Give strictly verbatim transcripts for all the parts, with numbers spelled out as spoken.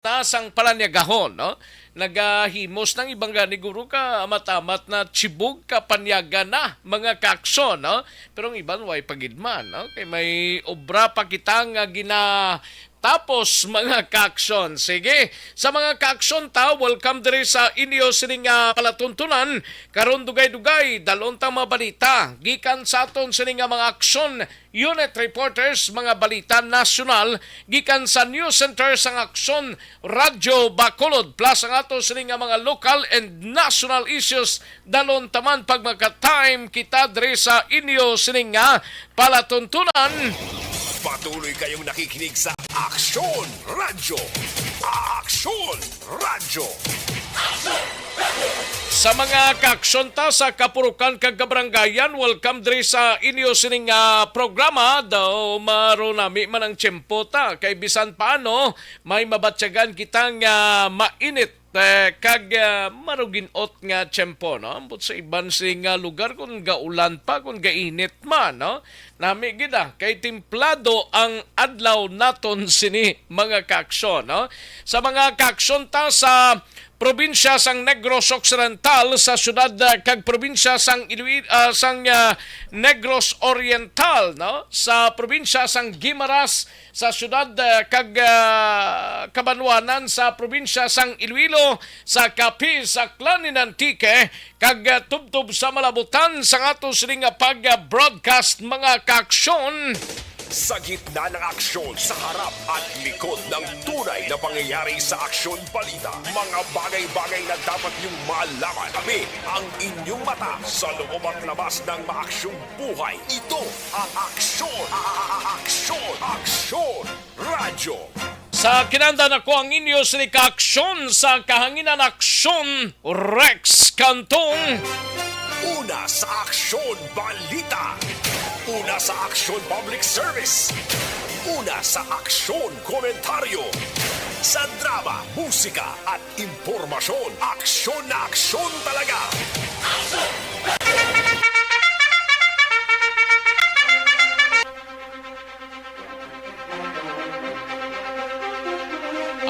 na sang palanyagahon, no? Nagahimos ng ibang gani guro ka amat-amat na chibog ka panyaga na, mga kaaksyon, no? Pero ang iban way pa gid man, no? Kay may obra pa kita nga ginatapos, mga kaaksyon. Sige, sa mga kaaksyon ta, welcome diri sa inyo sining, ah, palatuntunan. Karon dugay-dugay, dalon ta mga balita gikan sa aton sining nga mga aksyon unit reporters, mga balita nasyonal gikan sa News Center sang Aksyon Radyo Bacolod, plus ang ato sini nga mga local and national issues. Dalon taman pag magka-time kita diri sa inyo sini nga palatuntunan. Patuloy kayong nakikinig sa Aksyon Radyo. Aksyon Radyo. Sa mga kaaksyon ta sa kapurukan kag kabaranggayan, welcome diri sa inyo sining, ah, programa. Daw maro nami man ang tiyempo ta, kay bisan paano may mabatyagan kita nga mainit, eh, kag, ah, maruginot nga tiyempo, no? Ambot sa iban sing, ah, lugar kung gaulan pa, kung gainit man, no? Nami gid, ah, kay templado ang adlaw naton sini, mga kaaksyon, no? Sa mga kaaksyon ta sa probinsya sang Negros Occidental, sa syudad, ah, kag probinsya sang Iloilo, ah, sang, ah, Negros Oriental, no? Sa probinsya sang Guimaras, sa syudad, ah, kag, ah, kabanwanan sa probinsya sang Iloilo, sa Capiz, Aklan, and Antique, kag, ah, tubtob sa malabutan sang ato sini nga pag-broadcast, mga kaaksyon. Sa gitna ng aksyon, sa harap at likod ng tunay na pangyayari sa Aksyon Balita, mga bagay-bagay na dapat niyong malaman. Kami ang inyong mata sa loob at labas ng maaksyong buhay. Ito ang Aksyon, a-, a-, a-, Aksyon, Aksyon Radyo. Sa kinahanglan ako ang inyo sini ka aksyon sa kahanginan, Aksyon Rex Cantong. Una sa Aksyon Balita. Una sa Aksyon Public Service. Una sa Aksyon Komentaryo. Sa drama, musika at impormasyon, aksyon na aksyon talaga.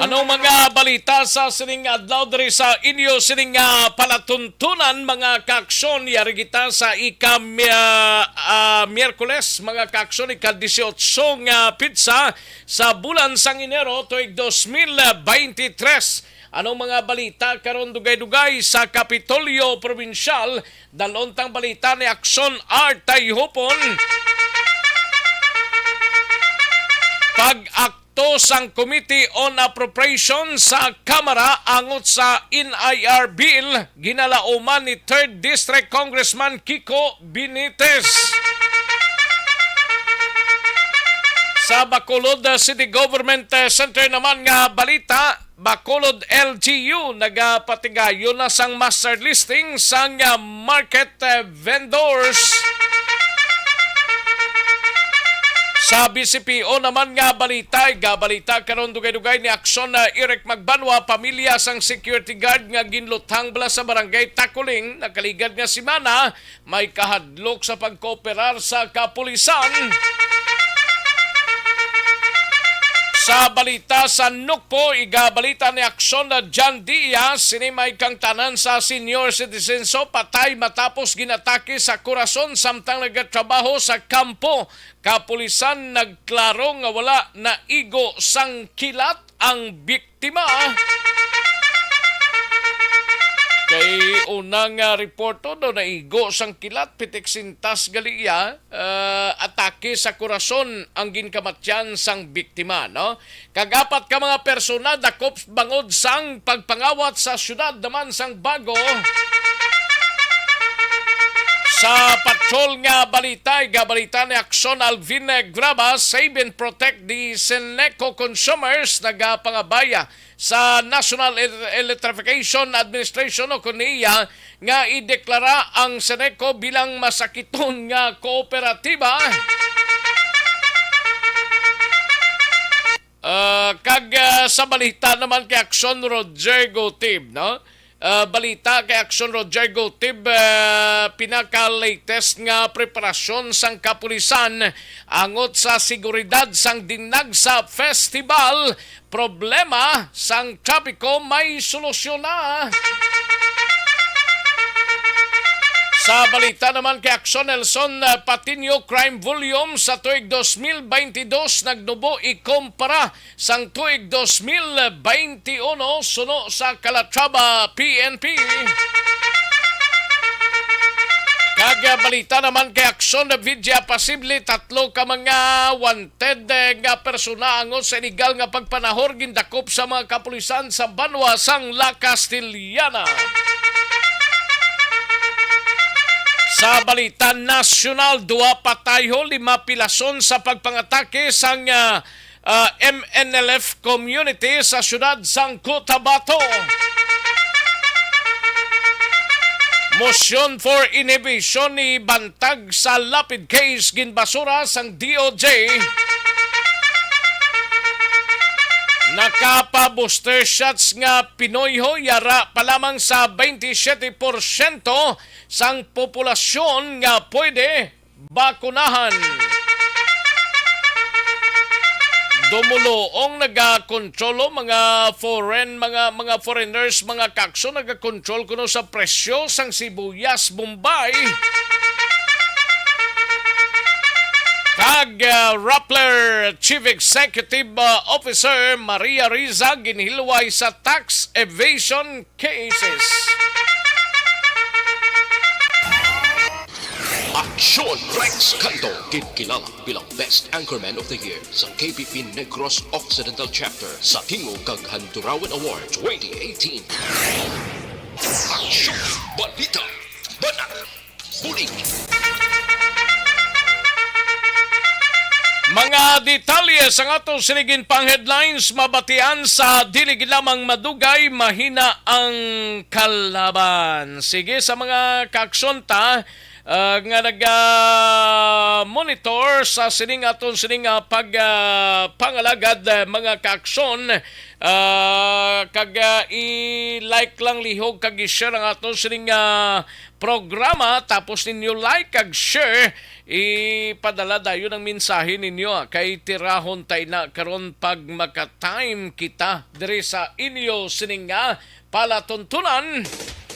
Ano mga balita sa sining adlaw diri sa inyo sining, ah, palatuntunan, mga kaaksyon? Yari kita sa ika, ah, ah, Miyerkules, mga kaaksyon, ika dieciocho nga pitsa sa bulan sang Enero tuig dos mil veintitrés. Ano mga balita karon dugay-dugay sa Kapitolyo Probinsyal? Dalon tang balita ni Aksyon Art Tayhupon. Pag-akto sang Committee on Appropriation sa Kamara angot sa N I R Bill, ginalauman ni Third District Congressman Kiko Benitez. Sa Bacolod, uh, City Government, uh, Center naman nga balita, Bacolod L G U nagapatigayon na sang master listing sang, uh, market, uh, vendors. Sa B C P O naman nga balita, gabalita karon dugay-dugay ni Aksyon na Eric Magbanwa, pamilya sang security guard nga ginluthang bala sa barangay Takuling nakaligad nga semana, may kahadlok sa pagkooperar sa kapulisan. Sa balita sa Nukpo, igabalita ni Aksyon na John Diaz, sini may kangtanan sa senior citizenso, patay matapos ginatake sa kurason samtang nagatrabaho sa kampo. Kapulisan nagklaro nga wala naigo sang kilat ang biktima. Kay unang, ah, reporto daw naigo sang kilat, pitik sintas gali iya, ah, atake sa kurason ang ginkamatyan sang biktima, no? Kag apat ka mga persona dakop bangod sang pagpangawat sa siyudad naman sang Bago. Sa patrol nga balita, igabalita ni Aksyon Alvin Graba, Save and Protect the Seneco Consumers, nagapangabaya sa National El-, Electrification Administration o kon NEA nga ideklara ang Seneco bilang masakiton nga kooperatiba. Ah, kag, ah, sa balita naman kay Aksyon Rodrigo Tib, no? Ah, balita kay Aksyon Roger Gutib, ah, pinaka-latest nga preparasyon sang kapulisan angot sa seguridad sang Dinagsa Festival. Problema sang trapiko may solusyon na. Sa balita naman kay Aksyon Nelson, ah, Patino crime volume sa tuig dos mil baynte dos nagnubo ikumpara sang tuig dos mil baynte uno suno sa Calatrava P N P. Kag, ah, balita naman kay Aksyon Vidya, posible tatlo ka mga wanted, eh, nga persona angot sa iligal nga pagpanahor gindakop sa mga kapulisan sa banwa sang La Castellana. Sa balita nasyonal, duha patayho, lima pilason sa pagpangatake sang, ah, ah, M N L F community sa siyudad sang Cotabato. Motion for inhibition ni bantag sa lapid case ginbasura sang D O J. Nakapa-booster shots nga Pinoyho, yara pa lamang sa twenty-seven porsyento sang populasyon nga pwede bakunahan. Dumuluong nagakontrolo mga foreign, mga, mga foreigners, mga kakso, nagakontrol kuno sa presyo sang sibuyas Bombay. Kag, ah, Rappler Chief Executive, ah, Officer Maria Riza ginhilway sa tax evasion cases. Aksyon Rex Canto, ginkilala bilang Best Anchorman of the Year sa K P P Negros Occidental Chapter sa Tingog kag Handurawan Award twenty eighteen. Aksyon, balita, banat, bulig. Mga detalye sang aton sining pang headlines mabatian sa dili gid lamang madugay, mahina ang kalaban. Sige, sa mga kaaksyon ta, ah, nga naga-monitor sa sining aton sining, ah, pag, ah, pangalagad, ah, mga kaaksyon, ah, kag, ah, i-like lang lihog kag i-share ang aton sining, ah, programa, tapos ninyo like kag share, ipadala dayon ang mensahe ninyo, ah, kay tirahon ta ina karon pag maka-time kita diri sa inyo sining nga palatuntunan.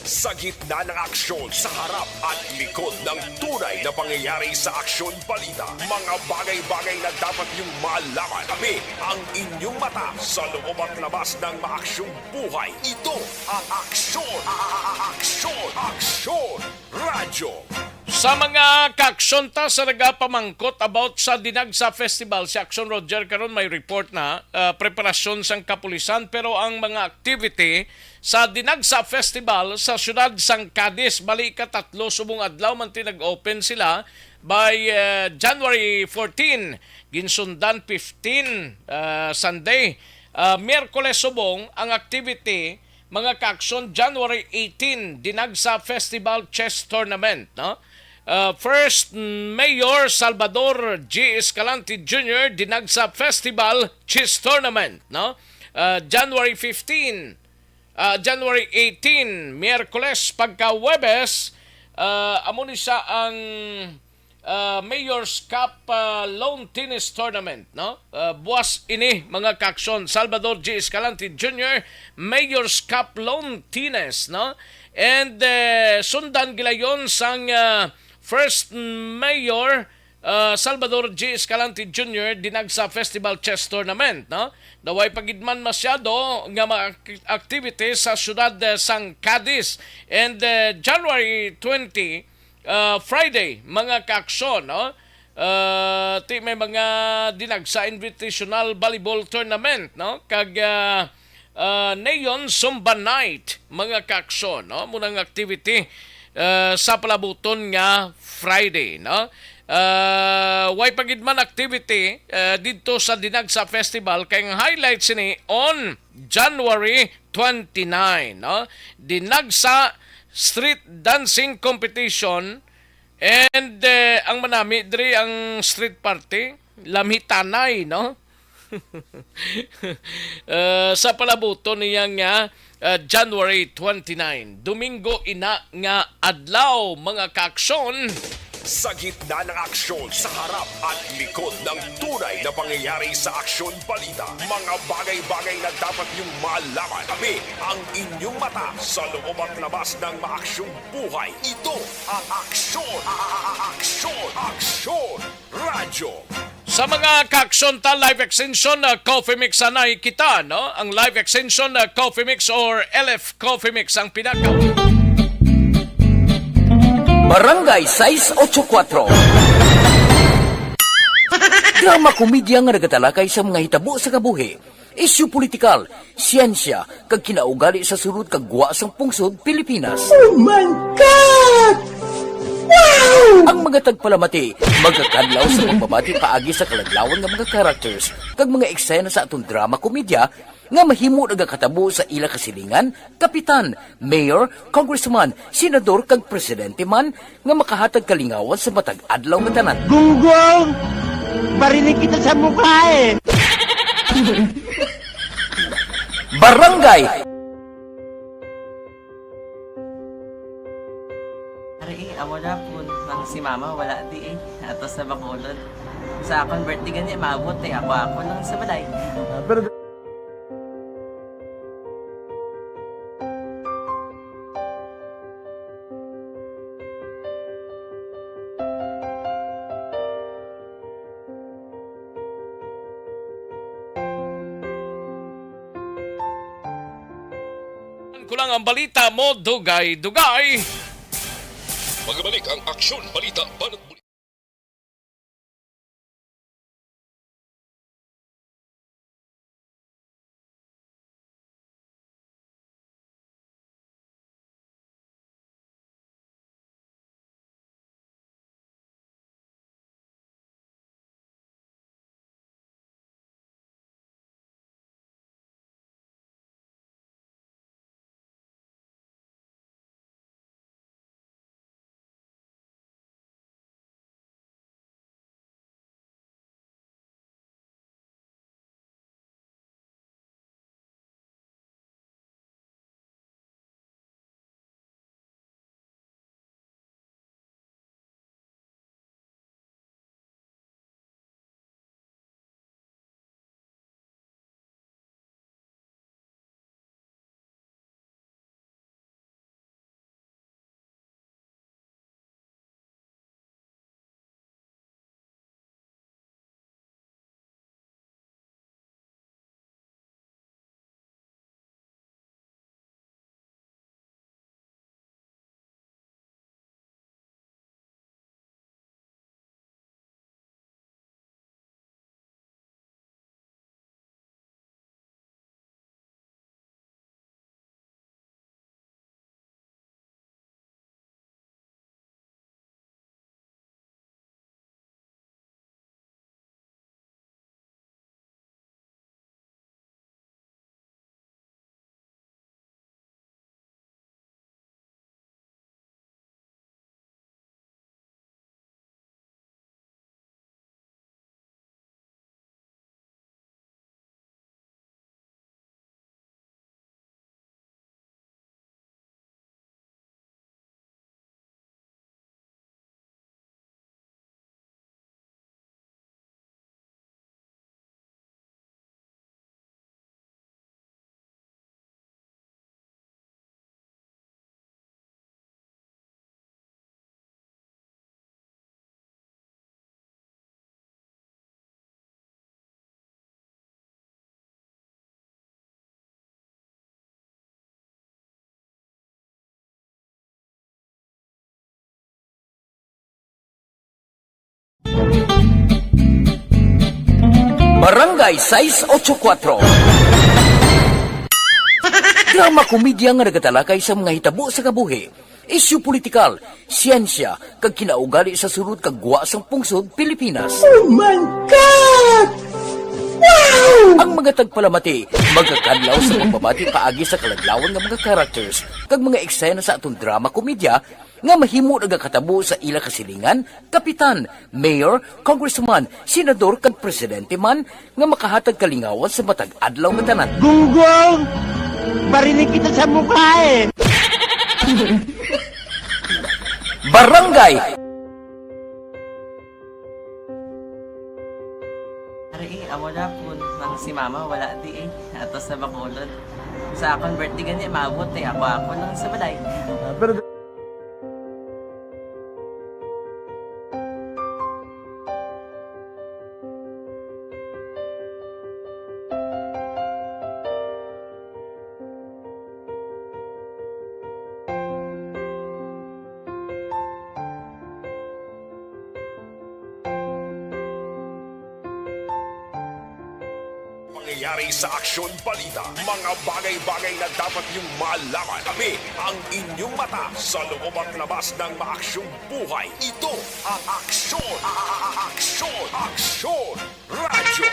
Sa gitna ng aksyon, sa harap at likod ng tunay na pangyayari sa aksyon balita, mga bagay-bagay na dapat niyong malaman. Kami ang inyong mata sa loob at labas ng maaksyong buhay. Ito ang Aksyon, a-, a-, a-, Aksyon, Aksyon Radyo. Sa mga kaaksyon ta sa nagapamangkot about sa Dinagsa Festival, si Aksyon Roger karon may report na, ah, preparasyon sang kapulisan, pero ang mga activity sa Dinagsa Festival sa siyudad sang Cadiz, bali ikatatlo subong adlaw man ti nag-open sila by, ah, January fourteen, ginsundan fifteen, ah, Sunday. Ah, Miyerkules subong ang activity, mga kaaksyon, January eighteen, Dinagsa Festival Chess Tournament, no? Ah, first Mayor Salvador G Escalante Junior, Dinagsa Festival Chess Tournament, no? Ah, January fifteen, ah, January eighteen, Miyerkules pagka Huwebes, ah, amo ni siya ang, ah, Mayor's Cup, ah, Lawn Tennis Tournament, no? Ah, buwas ini, mga kaaksyon, Salvador G Escalante Junior, Mayor's Cup Lawn Tennis, no? And, eh, sundan gilayon sang, ah, First Mayor, ah, Salvador G Escalante Junior Dinagsa Festival Chess Tournament, no? Naway pa gid man masyado nga mga ak-, activities sa siyudad, eh, sang Cadiz. And, eh, January twenty, ah, Friday, mga kaaksyon, no? Ah, ti may mga Dinagsa Invitational Volleyball Tournament, no? Kag, ah, ah, Neon Zumba Night, mga kaaksyon, no? Muna nga activity, ah, sa palabuton nga Friday, no? Ah, way pa gid man activity, ah, didto sa Dinagsa Festival, kay ang highlight sini on January twenty-nine, no? Dinagsa Street Dancing Competition, and, eh, ang manami diri ang street party, lamhitanay, no? Eh, sa palabuton niya nga, uh, January twenty-nine. Domingo ina nga adlaw, mga kaaksyon. Sa gitna ng aksyon, sa harap at likod ng tunay na pangyayari sa Aksyon Balita, mga bagay-bagay na dapat niyong malaman. Kami ang inyong mata sa loob at labas ng maaksyong buhay. Ito ang Aksyon, a-, a-, a-, Aksyon, Aksyon Radyo. Sa mga kaaksyon ta, live extension, uh, coffee mix anay kita, no? Ang live extension, uh, coffee mix or L F Coffee Mix ang pinaka Barangay sais ocho kuwatro. Drama komedya nga nagatalakay sa mga hitabo sa kabuhi, isyu politikal, siyensya, kag kinaugali sa sulod kag gwa sang pungsod Pilipinas. Oh my God! Wow! Ang mga tagpalamati magakadlaw sa pagbabati paagi sa kaladlawan nga mga characters kag mga eksena sa aton drama komedya nga mahimo nagakatabo sa ila kasilingan, kapitan, mayor, congressman, senador, kag presidente man nga makahatag kalingawan sa matag adlaw nga tanan. Gunggong! Barinig kita sa mukha eh! Barangay Ari, amo na po, nang si mama wala di eh. Ato sa Bacolod. Sa akon birthday gani, maabot eh. Ako, ako lang sa balay. Ah, pero Ko lang ang balita mo, dugay-dugay. Magbalik ang Aksyon Balita Banat Buli. Barangay sais ocho kuwatro. Drama komedya nga nagatalakay sa mga hitabo sa kabuhi, isyu politikal, siyensya, kag kinaugali sa sulod kag gwa sang pungsod Pilipinas. Oh my God! Wow! Ang mga tagpalamati magakadlaw sa pagbabati paagi sa kaladlawan nga mga characters kag mga eksena sa aton drama komedya nga mahimo nagakatabo sa ila kasilingan, kapitan, mayor, congressman, senador, kag presidente man nga makahatag kalingawan sa matag adlaw nga tanan. Gunggong! Parinig kita sa mukha eh. Barangay. Ari, eh, amo na po. Ang si mama, wala di eh. Ato sa Bacolod. Sa akon birthday gani, maabot eh. Ako, ako lang sa balay. Ah, pero Pangyayari sa Aksyon Balita. Mga bagay-bagay na dapat niyong malaman. Kami ang inyong mata sa loob at labas ng maaksyong buhay. Ito ang Aksyon, a-, a-, a-, Aksyon, Aksyon Radyo.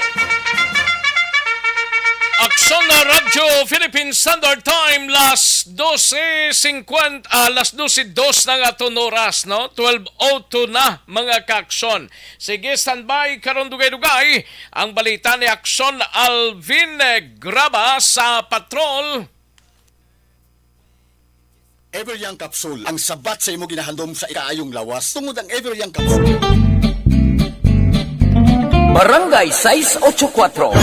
Aksyon na Radyo Philippine Standard Time, las dose cincuenta, ah, las dose dos na nga aton oras, no? Twelve oh two na, mga kaaksyon. Sige, standby karon dugay-dugay ang balita ni Aksyon Alvin Graba sa Patrol. Ever Young Capsule, ang sabat sa imo ginahandom sa ikaayong lawas, tungod ang Ever Young Capsule. Barangay sais ocho kuwatro.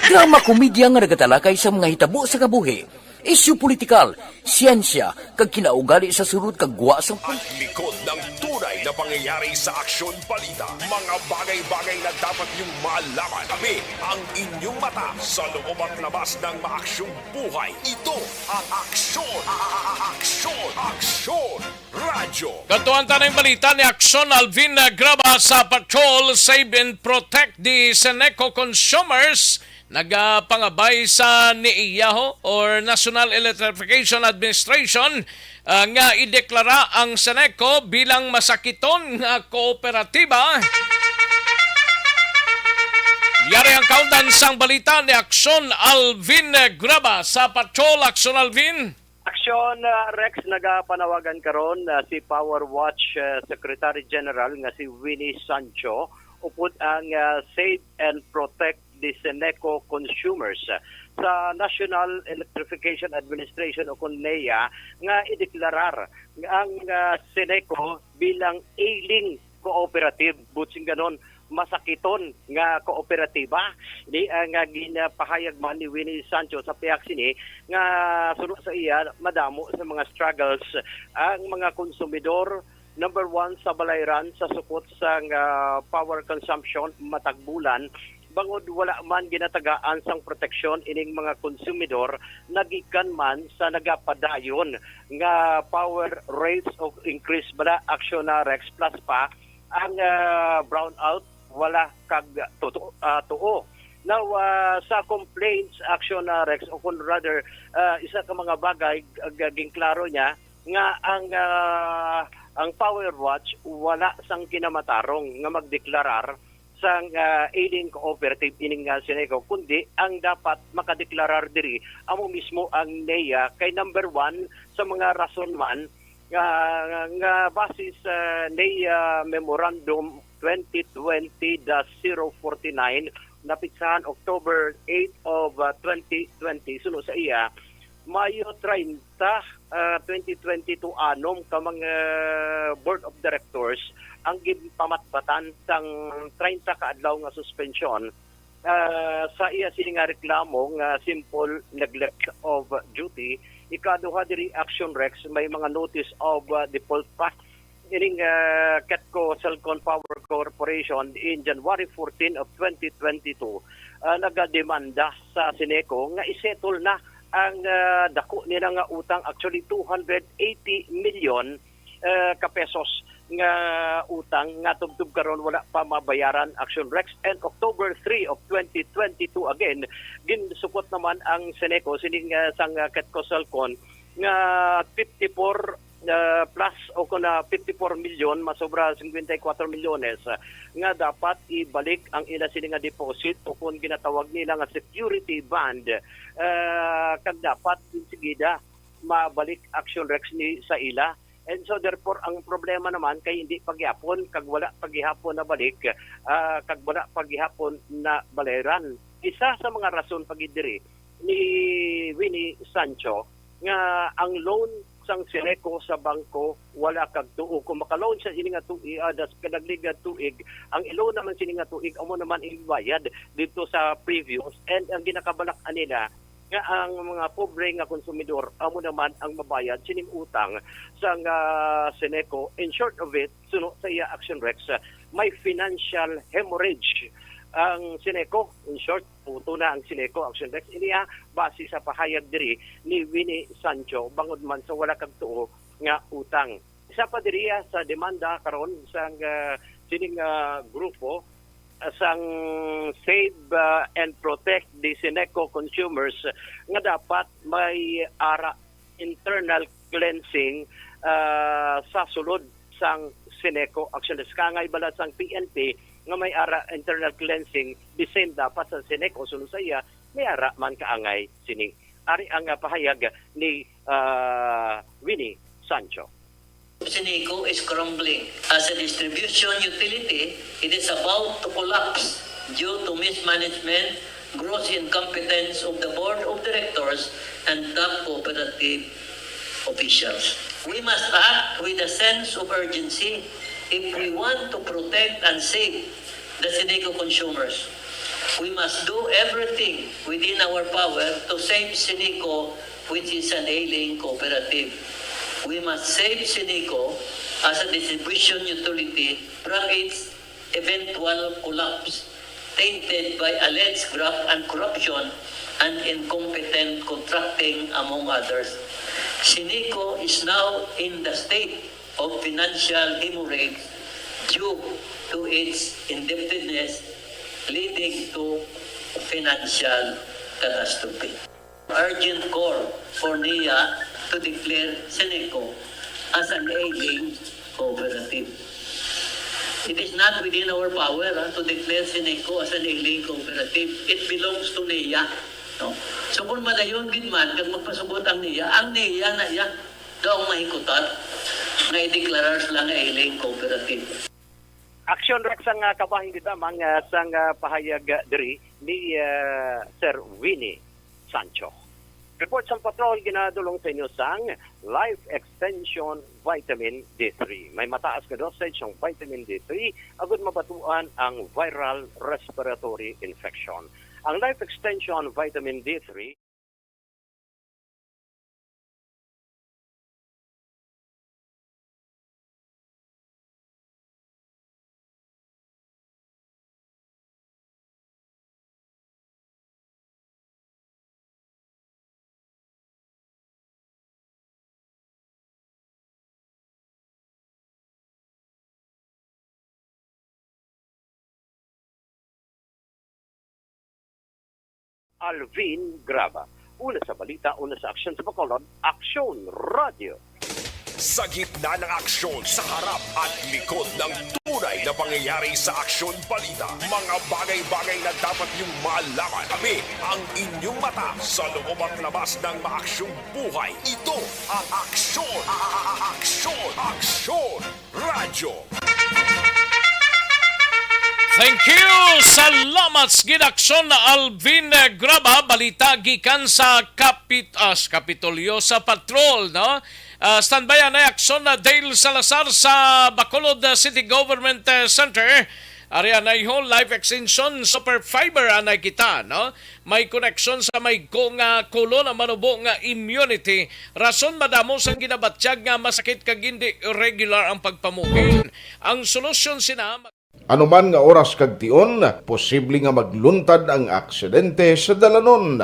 Drama komedya nga nagatalakay sa mga hitabo sa kabuhi, isyu politikal, siyensya, kag kinaugali sa sulod kag gwa sang At likod ng tunay na pangyayari sa Aksyon Balita, mga bagay-bagay na dapat niyong malaman. Kami ang inyong mata sa loob at labas ng maaksyong buhay. Ito ang Aksyon, a-, a-, a-, Aksyon, Aksyon Radyo. Katuan ta ning balita ni Aksyon Alvin Graba sa Patrol, Save and Protect the Seneco Consumers. Nagapangabay sa NEIA ho, or National Electrification Administration, ah, nga ideklara ang Seneco bilang masakiton nga kooperatiba. Yari ang kaundan sang balita ni Aksyon Alvin Graba sa Patrol. Aksyon Alvin. Aksyon, ah, Rex, nagapanawagan karon, ah, si Power Watch, ah, Secretary General nga si Winnie Sancho upod ang, ah, Save and Protect the Seneco Consumers sa National Electrification Administration o kon NEIA nga ideklarar ang, ah, Seneco bilang ailing cooperative, buot silingon, masakiton nga kooperatiba. Ni, ah, nga ginapahayag man ni Winnie Sancho sa pihak sini nga suno sa iya, madamo sa mga struggles ang mga konsumidor, number one sa Balayran sa sukot sang, ah, power consumption matag bulan, bangod wala man ginatagaan sang proteksyon ining mga konsumidor, nagikan man sa nagapadayon nga power rates o increase bala, Aksyon na Rex, plus pa ang, ah, brownout wala kag tuto-, ah, tuo. Now, ah, sa complaints, Aksyon na Rex, o kung rather, ah, isa ka mga bagay, ah, ginklaro niya nga ang, ah, ang Power Watch wala sang kinamatarong nga magdeklarar sang, ah, ailing cooperative ining, ah, Seneco, kundi ang dapat makadeklarar diri amo mismo ang NEIA, kay number one sa mga rason man nga, nga base sa NEIA Memorandum twenty twenty dash zero forty-nine, napitsahan October eight of, ah, twenty twenty, suno sa iya, Mayo treinta, ah, twenty twenty-two, anom ka mga Board of Directors ang ginpamatbatan sang treinta ka adlaw nga suspensyon, ah, sa iya sini nga reklamo nga simple neglect of duty. Ikaduha diri, Aksyon Rex, may mga notice of, ah, default pa ining, ah, Ketco Celcon Power Corporation in January fourteen of twenty twenty-two, ah, nagademanda sa Seneco nga isettle na ang, ah, dako nila nga utang, actually two hundred eighty million, ah, ka pesos nga utang nga tubtob karon wala pa mabayaran, Aksyon Rex. And October three of twenty twenty-two again, ginsukot naman ang Seneco sining, ah, sang, ah, Ketco Celcon nga fifty-four, ah, plus o kon, ah, fifty-four million, masobra fifty-four milyones, ah, nga dapat ibalik ang ila sini nga deposit o kon ginatawag nila nga security bond, ah, kag dapat insigida mabalik, Aksyon Rex, ni sa ila. And so therefore, ang problema naman kay hindi pa gihapon kag wala pa gihapon nabalik, ah, kag wala pa gihapon nabayaran. Isa sa mga rason pa gid diri ni Winnie Sancho nga ang loan sang Ceneco sa bangko wala kag tuo. Kung maka-loan siya ini nga tuig, ah, das-, kadaglig nga tuig, ang i-loan naman sini nga tuig amo naman ibayad dito sa previous, and ang ginakabalak-an nila nga ang mga pobre nga konsumidor amo naman ang mabayad sining utang sang, ah, Ceneco. In short of it, suno sa iya, Action Rex, ah, may financial hemorrhage ang Ceneco. In short, puto na ang Ceneco, Action Rex. Iniya, base sa pahayag diri ni Winnie Sancho, bangod man sa wala kag tuo nga utang. Isa pa diri, ah, sa demanda karon sang, ah, sining, ah, grupo, ah, sang Save, ah, and Protect the Ceneco Consumers, nga dapat may ara internal cleansing, ah, sa sulod sang Ceneco, Action Rex. Kaangay bala sang P N P nga may ara internal cleansing, the same dapat sa Ceneco, suno sa iya, may ara man kaangay sini. Ari ang, ah, pahayag ni, ah, Winnie Sancho. Ceneco is crumbling. As a distribution utility, it is about to collapse due to mismanagement, gross incompetence of the board of directors, and top cooperative officials. We must act with a sense of urgency if we want to protect and save the Ceneco consumers. We must do everything within our power to save Ceneco, which is an ailing cooperative. We must save Ceneco as a distribution utility from its eventual collapse, tainted by alleged graft and corruption and incompetent contracting, among others. Ceneco is now in the state of financial hemorrhage due to its indebtedness, leading to financial catastrophe. Urgent call for NEA to declare Ceneco as an ailing cooperative. It is not within our power, ah, to declare Ceneco as an ailing cooperative. It belongs to NEA, no? So, kung madayon gid man kag magpasugot ang NEA, ang NEA na iya daw ang mahikutat nga ideklarar sila nga ailing cooperative. Action Rex ang, ah, kabahin gid lamang, ah, sang, ah, pahayag, ah, diri ni, ah, Sir Winnie Sancho. Report sang Patrol ginadulong sa inyo sang Life Extension Vitamin D three. May mataas nga dosage ang vitamin D three agud mabatuan ang viral respiratory infection. Ang Life Extension Vitamin D three Alvin Graba. Una sa balita, una sa aksyon sa Bacolod, Aksyon Radio. Sa gitna ng aksyon, sa harap at likod ng tunay na pangyayari sa Aksyon Balita, mga bagay-bagay na dapat niyong malaman. Kami ang inyong mata sa loob at labas ng maaksyong buhay. Ito ang Aksyon, a-, a-, a-, Aksyon, Aksyon Radyo. Thank you. Salamat sa gid, Aksyon Alvin, eh, Graba. Balita gikan sa Kapit-, ah, sa Kapitolyo, sa Patrol, no? Ah, standby anay, Aksyon na Dale Salazar sa Bacolod, ah, City Government, eh, Center. Ari anay ho, Life Extension Super Fiber anay kita, no? May koneksyon sa may go nga kulo na manubo nga immunity. Rason madamo sang ginabatyag nga masakit kag hindi regular ang pagpamuhin. Ang solusyon sina Ano man nga oras kag tion, posible nga magluntad ang aksidente sa dalanon.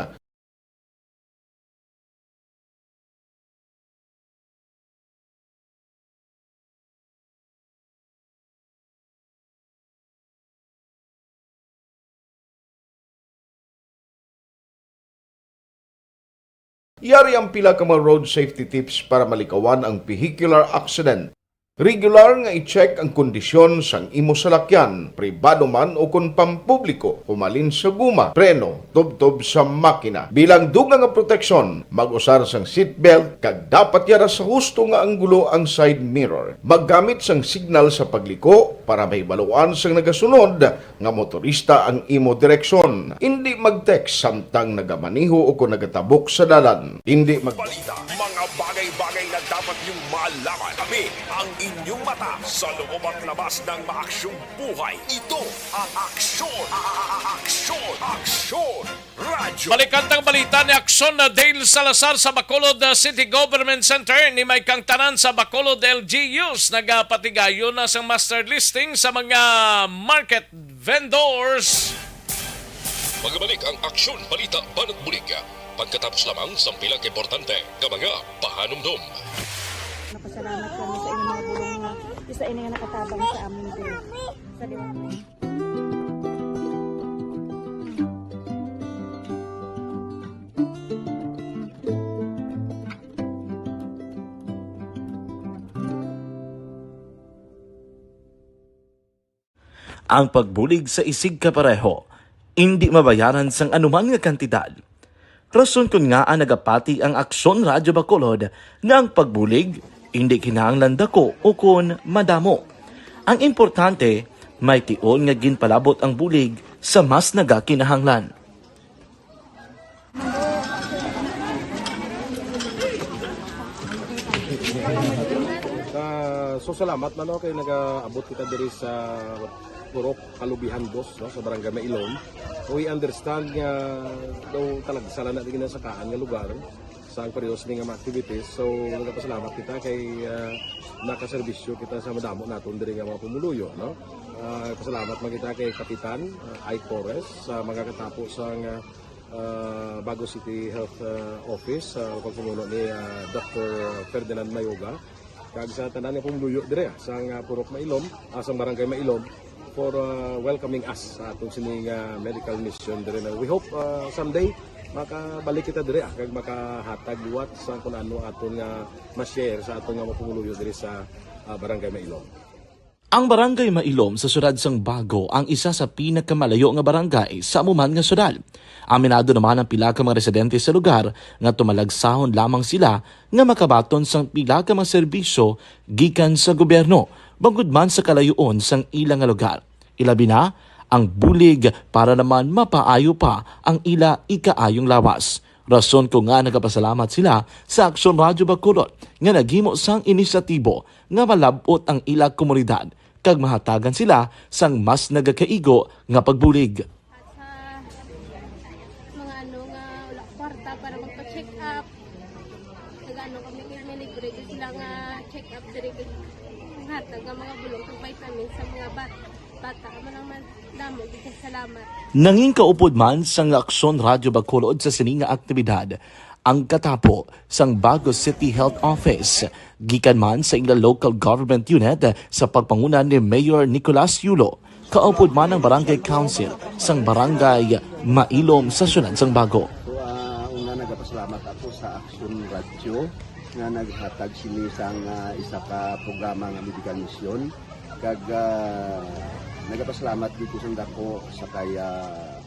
Yari ang pila ka mga road safety tips para malikawan ang vehicular accident. Regular nga i-check ang kondisyon sang imo salakyan, pribado man o kon pampubliko, humalin sa guma, preno, tubtob sa makina. Bilang dugang nga proteksyon, mag-usar sang seatbelt kag dapat yara sa husto nga anggulo ang side mirror. Maggamit sang signal sa pagliko para mahibaluan sang nagasunod nga motorista ang imo direksyon. Indi mag-text samtang nagamaneho o kon nagatabok sa dalan. Indi mag- Balita, mga bagay-bagay na dapat niyong malaman. Kami ang inyong mata sa loob at labas ng maaksyong buhay. Ito ang Aksyon, a-, a-, a-, Aksyon, Aksyon Radyo. Balikan tang balita ni Aksyon na Dale Salazar sa Bacolod, uh, City Government Center. Ni may kang tanan sa Bacolod L G Us, nagapatigayon na sang master listing sa mga market vendors. Magbalik ang Aksyon Balita Banat Bulig pagkatapos lamang sang pila ka importante nga mga pahanumdom. Napasalamat kami sa inyong mga bulong nga isa ini nga nakatabang sa amin diri. Sa liwat. Ang pagbulig sa isigkapareho indi mabayaran sang anuman nga kantidad. Rason kon ngaa nagapati ang Aksyon Radyo Bacolod nga ang pagbulig indi kinahanglan dako ukon madamo. Ang importante, may tion nga ginpalabot ang bulig sa mas nagakinahanglan. Ah, so, salamat man, no, kay nagaabot kita diri sa Purok Kalubihan Dos, no, sa Barangay Mailom. We understand nga daw talagsa lang na di ginasakaan nga lugar sa ang parehas ni nga mga activities. So, nagapasalamat kita kay, ah, nakaserbisyo kita sa madamo naton diri nga mga pumuluyo, no? Ah, pasalamat man kita kay Kapitan, ah, Ike Torres sa mga katapo sa nga, ah, Bago City Health, ah, Office, sa pagpamuno ni, ah, Doktor Ferdinand Mayoga, kag sa tanan nga pumuluyo dire, ah, sang, ah, Purok Mailom, ah, sang Barangay Mailom, for, ah, welcoming us sa aton sining, ah, medical mission dire na. We hope, ah, someday makabalik kita dire, ah, kag makahatag liwat sa kun ano aton nga ma-share sa aton nga mga pumuluyo dire sa, ah, Barangay Mailom. Ang Barangay Mailom sa siyudad sang Bago ang isa sa pinakamalayo nga barangay sa amo man nga siyudad. Aminado naman ang pila ka mga residente sa lugar nga tumalagsahon lamang sila nga makabaton sang pila ka mga serbisyo gikan sa gobyerno, bangod man sa kalayoon sang ila nga lugar. Ilabi na ang bulig para naman mapaayo pa ang ila ikaayong lawas. Rason ko nga nagapasalamat sila sa Aksyon Radyo Bacolod nga naghimo sang inisyatibo nga malab-ot ang ila komunidad kag mahatagan sila sang mas nagakaigo nga pagbulig. At sa mga ano nga wala kwarta para magpa-check up, nag-ano kami, may libre gyud sila nga check up diri, kag hatag nga mga bulong kag vitamins sa mga bat-, bata. Amo lang man, damo gyud kag salamat. Nangin kaupod man sang Aksyon Radyo Bacolod sa sini nga aktibidad ang katapo sang Bago City Health Office, gikan man sa ila local government unit sa pagpanguna ni Mayor Nicolas Yulo, kaupod man ang Barangay Council sang Barangay Mailom sa siyudad sang Bago. So, ah, una, nagapasalamat ako sa Aksyon Radyo nga naghatag sini sang, ah, isa ka programa nga medical mission. Kag, ah, nagapasalamat dito sang dako sa kay, ah,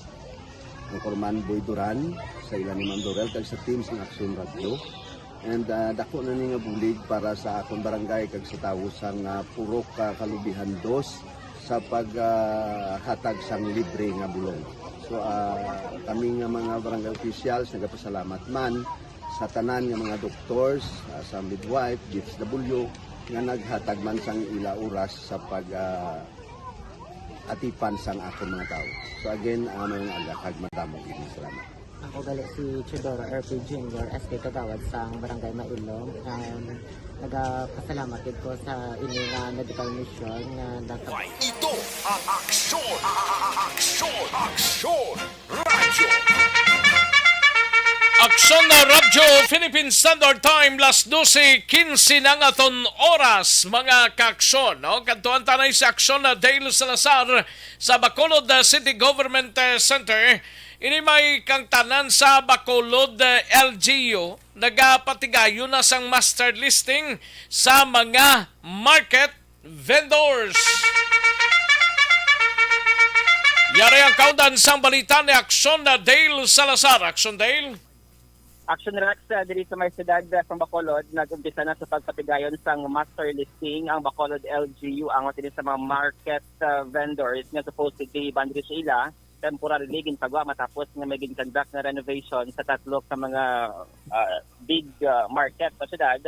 Anchorman Boy Duran, sa ila ni Ma'am Dorel, kag sa team sang Aksyon Radyo. And, ah, dako na ni nga bulig para sa akon barangay kag sa tawo sang, ah, Purok, ah, Kalubihan Dos sa pag, ah, hatag sang libre nga bulong. So, ah, kami nga mga barangay officials nagapasalamat man sa tanan nga mga doctors, ah, sa midwife, D H W, nga naghatag man sang ila oras sa pag, ah, atipan sang akon mga tawo. So again, ah, maayong aga kag madamo gid nga salamat. Ako gali si Teodoro R P Junior, S K Kagawad sang Barangay Mailom. Um, nagapasalamat gid ko sa ini nga medical mission nga nasa- Ito ang Aksyon, a-, a-, a-, Aksyon, Aksyon Radyo. Aksyon na Radyo, Philippine Standard Time, las dose quince na ang aton oras, mga kaaksyon, no? Kadtuan ta na si Aksyon na Dale Salazar sa Bacolod, uh, City Government, uh, Center. Ini may kangtanan sa Bacolod, eh, L G U, nagapatigayon na sang master listing sa mga market vendors. Yari ang kaundan sang balita ni Action na Dale Salazar. Action, Dale. Action Rex, ah, diri sa may siyudad, ah, sa Bacolod, nag-umpisa na sa pagpatigayon sang master listing ang Bacolod L G U angot ini sa mga market, ah, vendors nga supposedly boundary sa ila, temporarily ginpagawa matapos nga may ginconduct nga renovation sa tatlo ka mga, ah, big, ah, market sa siyudad,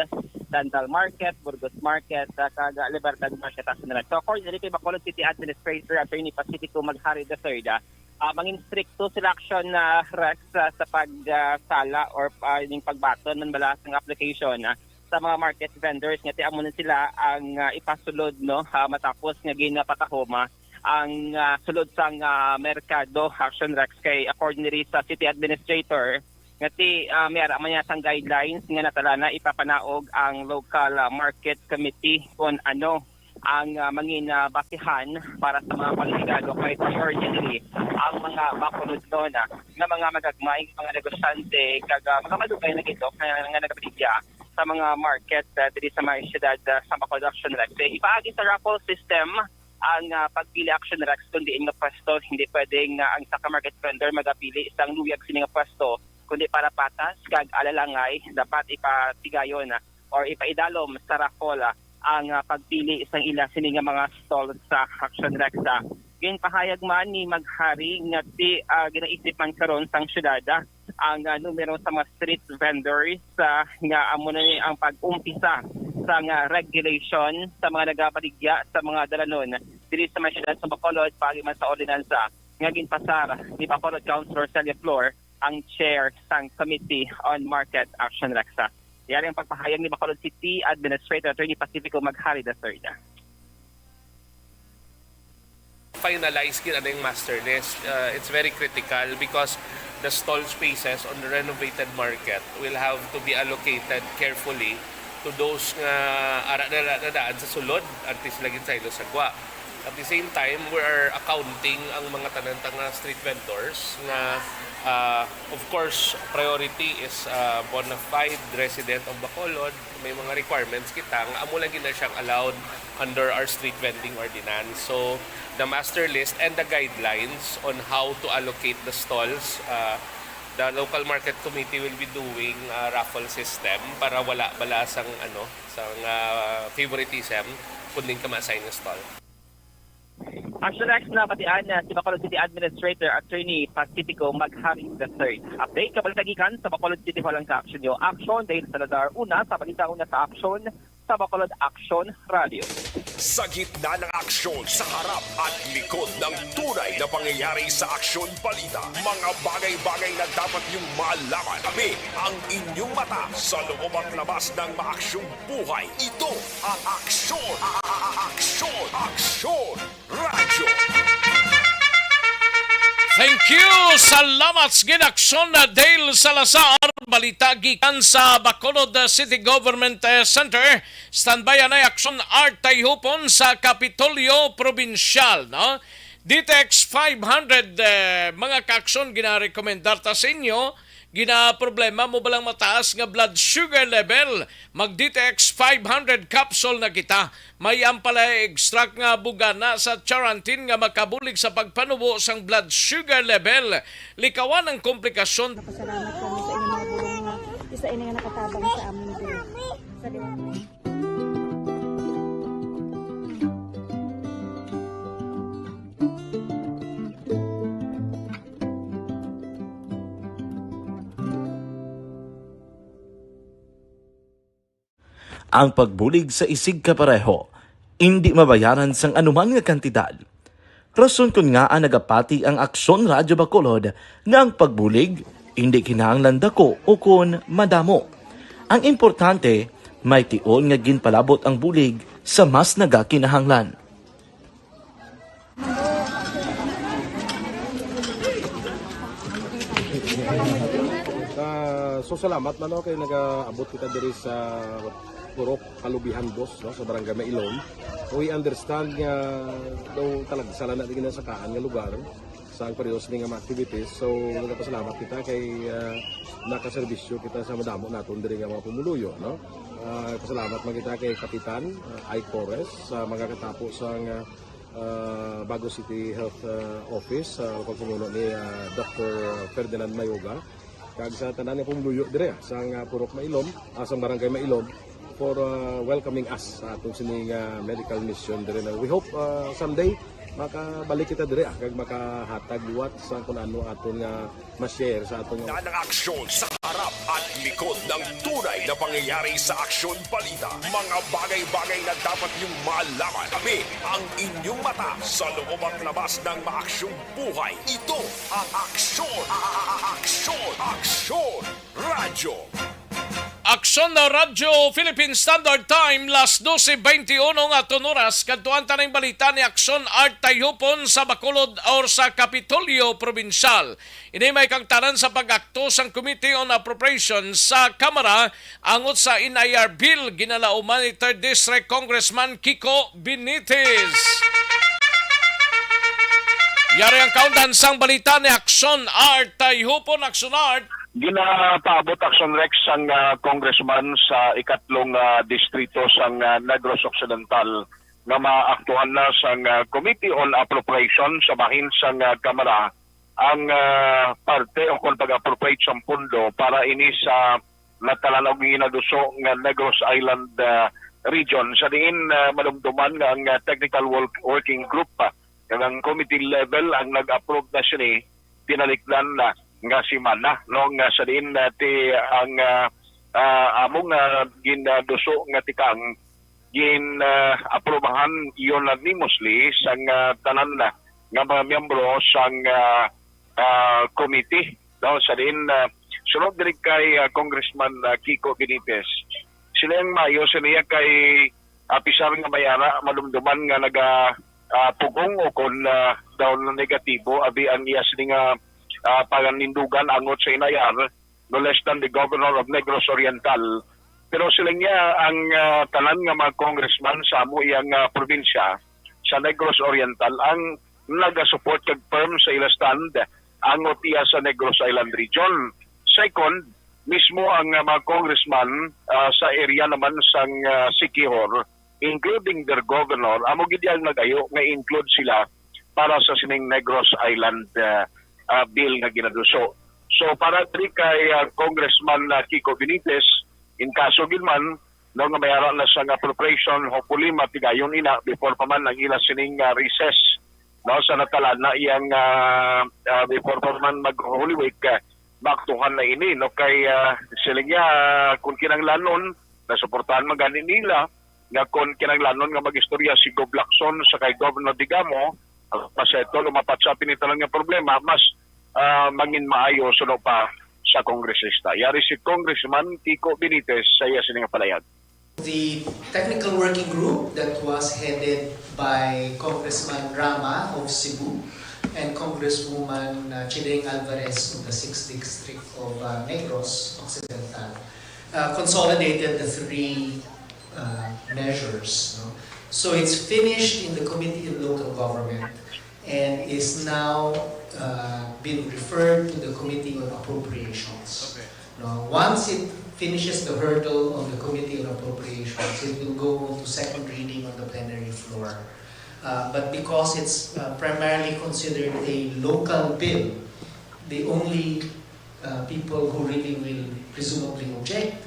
Central Market, Burgos Market, ah, kag, ah, Libertad Market, Action Rex. So, according diri kay Bacolod City Administrator Attorney Pacifico Maghari the third, ah, ah, mangin strikto sila, Action, ah, Rex, ah, sa pagsala or, ah, ning pagbaton man bala sang application, ah, sa mga market vendors nga ti amo na sila ang, ah, ipasulod, no, ah, matapos nga ginapatahom, ah, ang, ah, sulod sang, ah, merkado, Action Rex, kay according diri sa city administrator nga ti, ah, may ara man niya sang guidelines nga natala na ipapanaog ang local, ah, market committee kon ano ang, ah, mangin, ah, basihan para sa mga pangregalo kay priority diri ang mga makuludnon, ah, nga mga magagmay, mga negosyante, kag, ah, mga malugay na gid, no, nga, nga nagabaligya sa mga market, ah, diri sa may siyudad, ah, sa Bacolod, Action Rex. Eh, ipaagi sa raffle system ang, ah, pagpili, Action Rex, kung diin nga pwesto. Hindi pwedeng, ah, ang isa ka market vendor magapili sang luyag sini nga pwesto, kundi para patas kag alalangay, dapat ipatigayon, ah, or ipaidalom sa raffle, ah, ang, ah, pagpili sang ila sini nga mga stall sa Action Rex. Ah, ginpahayag man ni Maghari nga ti, ah, ginaisip man karon sang siyudad, ah, ang, ah, numero sa mga street vendors, ah, nga amo na ni ang pag-umpisa sang, ah, regulation sa mga nagabaligya sa mga dalanon diri sa may siyudad sa Bacolod, paagi man sa ordinansa nga ginpasar ni Bacolod Councilor Celia Flor, ang chair sang Committee on Market Action, Rex. Yari ang pagpahayag ni Bacolod City Administrator Attorney Pacifico Maghari the third. Finalize gid ang master list. Uh, it's very critical because the stall spaces on the renovated market will have to be allocated carefully to those nga ara na, na, na daan sa sulod, antes lagi sa ilo sa gwa. At the same time, we are accounting ang mga tanan ta nga street vendors nga, uh, of course, priority is, uh, bona fide resident of Bacolod. May mga requirements kita nga amo lang gid na siyang allowed under our street vending ordinance. So, the master list and the guidelines on how to allocate the stalls, uh, the local market committee will be doing a raffle system para wala bala sang, ano, sang, uh, favoritism kung diin ka ma-assign nga stall. Action Rex, nabatian na si Bacolod City Administrator Attorney Pacifico Maghari the third. Update, kabalita gikan sa Bacolod City Hall ang sa Action Nyo. Action, Dale Salazar, una sa balita, una sa Action, sa Bacolod Action Radio. Sa gitna ng aksyon, sa harap at likod ng tunay na pangyayari sa Aksyon Balita, mga bagay-bagay na dapat niyong malaman. Kami ang inyong mata sa loob at labas ng maaksyong buhay. Ito ang Aksyon, a- a- a- Aksyon, Aksyon Radyo. Thank you. Salamat sa gid, Action na Dale Salazar. Balita gikan sa Bacolod, uh, City Government, uh, Center. Standby anay Action Art Tayhupon sa Kapitolyo Probinsyal, no? D T X five hundred, uh, mga ka-action, ginarekomendar ta sa inyo. Ginaproblema mo ba lang mataas nga blood sugar level? Mag D T X five hundred capsule na kita. May ampalaya extract nga bugana sa charantin nga makabulig sa pagpanubo sang blood sugar level. Likawan ang komplikasyon. Pasalamat kami sa inyong mga bulong nga isa ini nga nakatabang sa amin din. Sa Ang pagbulig sa isigkapareho indi mabayaran sang anuman nga kantidad. Rason kon ngaa nagapati ang Aksyon Radyo Bacolod nga ang pagbulig indi kinahanglan dako ukon madamo. Ang importante, may tion nga ginpalabot ang bulig sa mas nagakinahanglan. Ah, so salamat man, no, kay nagaabot kita diri sa Purok Kalubihan, boss, no, sa Barangay Mailon. We understand nga daw talagsa lang na di ginasakaan nga lugar. Sa ang periodo sini nga mga activities, so nagapasalamat kita kay, ah, nakaserbisyo kita sa madamo naton diri nga mga pumuluyo, no? Ah, pasalamat man kita kay Kapitan, ah, Ike Torres, sa mga katapo sang, ah, ah, Bago City Health, ah, Office, sa pagpamuno ni, ah, Doctor Ferdinand Mayoga, kag sa tanan nga pumuluyo diri, ah, sang, ah, Purok Mailom, ah, sang Barangay Mailom, for, ah, welcoming us sa atong sini nga medical mission diri na. We hope, ah, someday makabalik kita diri, ah, kag makahatag liwat sa kung ano aton nga ma-share sa aton nga Ang aksyon sa harap at likod ng tunay na pangyayari sa Aksyon Balita. Mga bagay-bagay na dapat niyong malaman. Kami ang inyong mata sa loob at labas ng maaksyong buhay. Ito ang Aksyon, Aksyon, Aksyon Radyo. Aksyon na Radyo Philippine Standard Time, las doce veintiuno nga aton oras. Kadtuan ta ning balita ni Aksyon Art Tayhupon sa Bacolod or sa Kapitolyo Probinsyal. Ini may kagtanan sa pag-akto sang Committee on Appropriations sa Kamara angot sa N I R Bill, ginalauman ni Third District Congressman Kiko Benitez. Yari ang kaundan sang balita ni Aksyon Art Tayhupon. Aksyon Art. Ginapaabot, Aksyon Rex, sang, ah, congressman sa ikatlong, ah, distrito sang, ah, Negros Occidental nga maaktuhan na sang, ah, Committee on Appropriation sa bahin sang, ah, Kamara ang, ah, parte o kon pag-appropriate sang pondo para ini sa natalan og ginaduso nga Negros Island, ah, region, sa diin, ah, madumduman nga ang, ah, technical work-, working group, ah, kag ang committee level ang nag-approve na sini tinalikdan na nga semana, no, nga sa diin, ah, ti ang, ah, ah, amo nga ginaduso nga tikang gin, ah, aprobahan unanimously sang, ah, tanan na nga mga miyembro sang, ah, ah, committee, no, sa diin, ah, sunod diri kay, ah, Congressman, ah, Kiko Benitez. Sila ang maayo sa niya kay, ah, apisar nga may ara, madumduman nga naga, ah, pugong o kon, ah, daw negatibo abi ang iya sini nga, ah, panganindugan angot sa N I R, no less than the governor of Negros Oriental. Pero siling niya ang, ah, tanan nga mga congressman sa amo iyang, ah, probinsya sa Negros Oriental ang nagasupport kag firm sa ila stand angot iya sa Negros Island region. Second, mismo ang, ah, mga congressman, ah, sa area naman sang, ah, Siquijor, including their governor, amo gid ang nag-ayo nga include sila para sa sining Negros Island, ah, ah, bill nga ginaduso. So, para diri kay, ah, Congressman, ah, Kiko Benitez, in kaso gid man, no, nga may ara na sang appropriation, hopefully matigayon ina before pa man ang ila sining, ah, recess, no, sa natalan na iyang, ah, ah, before pa man mag Holy Week, ah, maaktuhan na ini, no, kay, ah, siling niya, kung kinahanglanon, nasuportahan man gani nila, nga kon kinahanglanon nga mag-istorya si Gov Lacson sa kay Governor Digamo, masettle o mapatsa ini tanan nga problema, mas, ah, mangin maayo suno pa sa kongresista. Yari si Congressman Kiko Benitez sa iya sini nga palayag. The technical working group that was headed by Congressman Rama of Cebu and Congresswoman, uh, Chideng Alvarez of the sixth District of, uh, Negros Occidental, uh, consolidated the three, uh, measures, no? So it's finished in the Committee on Local Government and is now, uh, been referred to the Committee on Appropriations. Okay. No, once it finishes the hurdle on the Committee on Appropriations, it will go on to second reading on the plenary floor. Uh, but because it's, uh, primarily considered a local bill, the only, uh, people who really will presumably object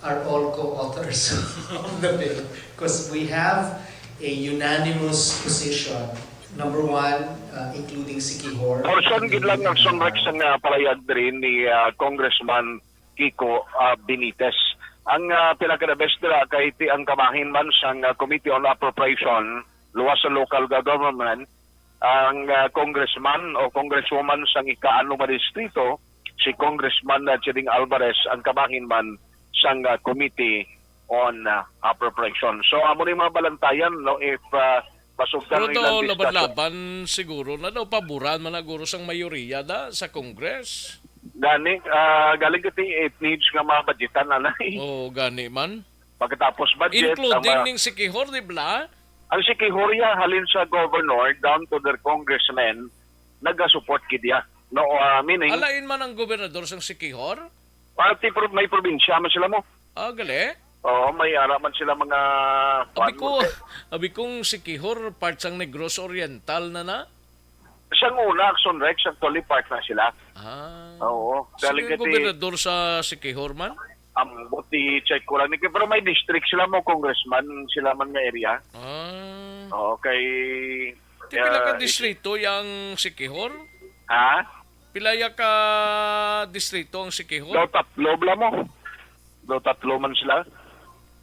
are all co-authors of the bill, because we have a unanimous position. Number one, uh, including Siquijor. Portion gid lang ang sunrek sa nga palayag diri ni, ah, Congressman Kiko, ah, Benitez. Ang, ah, pinaka-the best dira kay ti ang kabahin man sang, ah, Committee on Appropriation, luwas sa local ga-, government, ang, ah, congressman o congresswoman sang ika-ano nga distrito, si Congressman, ah, Chiding Alvarez, ang kabahin man sang, ah, Committee on, ah, Appropriation. So, amo ni mga balantayan, no, if, ah, masugdan Pero ang ilang daw discussion. Laban-laban siguro na daw, paboran man na guro sang mayoriya da sa Congress. Gani, ah, galing kati it needs nga mga budgetan, anay. Oo, gani man. Pagkatapos budget, Including ang mga ning Siquijor, di ba? Ang Siquijor, ya, halin sa governor down to their congressmen, nagasupport gid iya. No, ah, meaning, Alain man ang gobernador sang Siquijor? Pati pro-, may probinsya man sila mo. Ah, gali? Oo, may ara man sila mga Abi kuan ko, mo. Abi kong Siquijor, part sang Negros Oriental na na? Sang una, Action Rex, actually part na sila. Ah. Oo. Sino Galing yung kay gobernador sa Siquijor man? Ambot, i-check ko lang. Pero may district sila mo, congressman, sila man nga area. Ah. Oo, kay, Ti pila ka ah, distrito yang Siquijor? Ha? Pila ya ka distrito ang Siquijor? Daw tatlo bala mo. Daw tatlo man sila.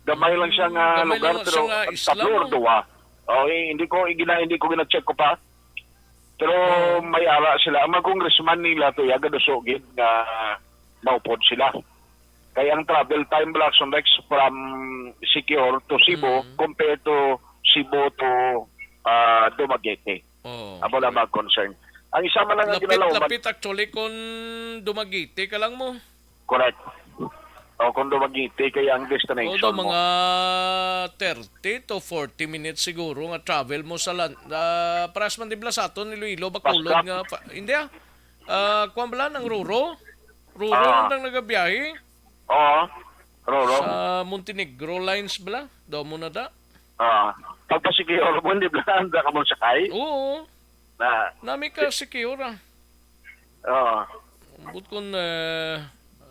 Gamay lang siya nga Hmm, gamay lugar, lang siya pero nga ang isla tatlo or mo. Duwa. Oh, eh, hindi ko, gina-, hindi ko gina-check ko pa. Pero Oh. may ara sila. Ang mga congressman nila to, ya, gaduso gid nga maupod sila. Kay ang travel time bala, Action Rex, from Siquijor to Cebu Mm. compared to Cebu to, ah, Dumaguete. Oh, Amo na correct. mga concern. Ang isa man lang ang Lapit, kinalauman. lapit actually kung Dumaguete ka lang mo. Correct. O kung Dumaguete kaya ang destination Although mo. mga thirty to forty minutes siguro nga travel mo sa lan-, ah, paras man di bala sa aton, Iloilo, Bacolod Pasca. nga pa-, hindi ah. Ah, kuwan bala, ang Roro? Roro Ah. lang nang nagabiyahe? Oo. Roro. Sa Montenegro Lines bala? Daw mo na da? Ah. Pagpasikiyor mo, hindi bala, anda ka mo sakay? Oo. Na, Nami ka si Kiora. Oo. Ambot kun, eh,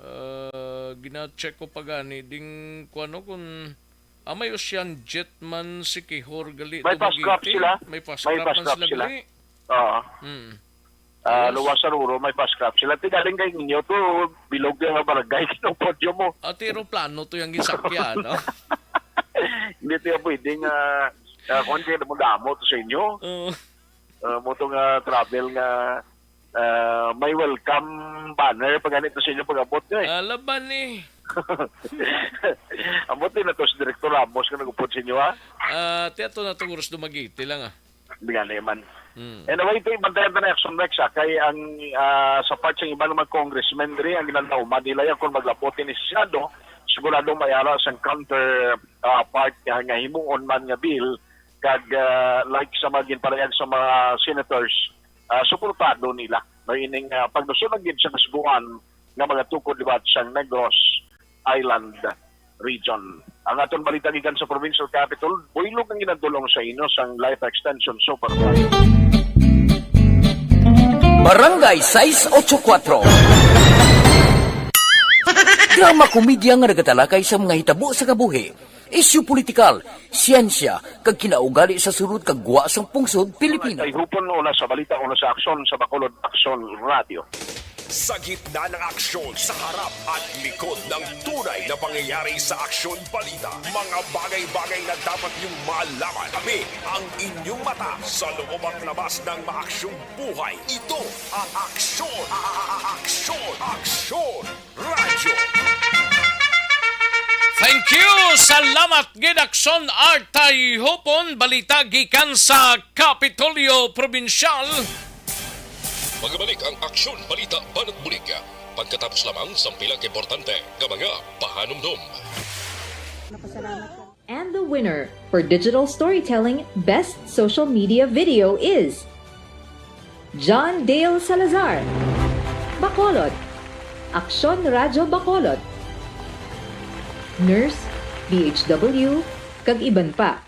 eh, gina-check ko pa gani, ding, kuwan, no, kun, ah, may Ocean Jet man si Kihor gali May to fast craft Dumaguete. sila. May fast May craft fast man craft sila sila. gali. Oo. Mm. Ah, Yes. luwas sa Roro, may fast craft sila. Ti galing kay ninyo to, bilog yung barangay, kinupod mo. Ati aeroplano to yung gisakyan, no? Hindi to yung pwedeng, ah, ah, kung hindi mo damo to sa inyo. Oo. Ah, mo to nga travel nga, ah, may welcome banner pa ganito sa inyo pag-abot nyo eh. Alaban ni. Ambot din na to si Director Ramos nga nag-upod sa inyo, ha? Ah, ti ato na to, Guros Dumaguete lang, ah. Hindi nga naman. Hmm. Anyway, ito, ibantayan ta na Action Rex, ha? Kay ang, ah, sa part sa iba ng mga congressmen diri, ang ginalauman nila yan kung maglabot ni Senado, sigurado may ara sang counter, ah, part nga, nga himuon man nga bill, kag, ah, like sa mga ginparayag sa mga senators, ah, suportado nila. No, ining, ah, paglusod ang gid sa kasiguan nga mga tukod liwat sang Negros Island region. Ang aton balita gikan sa provincial capital, buylog ang ginadulong sa inyo sang Life Extension Super Fund. Barangay sais ocho kuatro. Drama komedya nga nagatalakay sa mga hitabo sa kabuhi, isyu politikal, siyensya, kag kinaugali sa sulod kag gwa sang pungsod Pilipino. Kay hupon una sa balita, una sa aksyon sa Bacolod Aksyon Radio. Sa gitna ng aksyon, sa harap at likod ng tunay na pangyayari sa Aksyon Balita, mga bagay-bagay na dapat niyong malaman. Kami ang inyong mata sa loob at labas ng maaksyong buhay. Ito ang Aksyon, a-, a-, a-, Aksyon, Aksyon Radyo. Thank you! Salamat gid, Aksyon Art Tayhupon. Balita gikan sa Kapitolyo Probinsyal. Magbalik ang Aksyon Balita Banat Bulig pagkatapos lamang sang pila ka importante nga mga pahanumdom. And the winner for Digital Storytelling Best Social Media Video is John Dale Salazar, Bacolod, Aksyon Radyo Bacolod, Nurse, D H W, kag iban pa.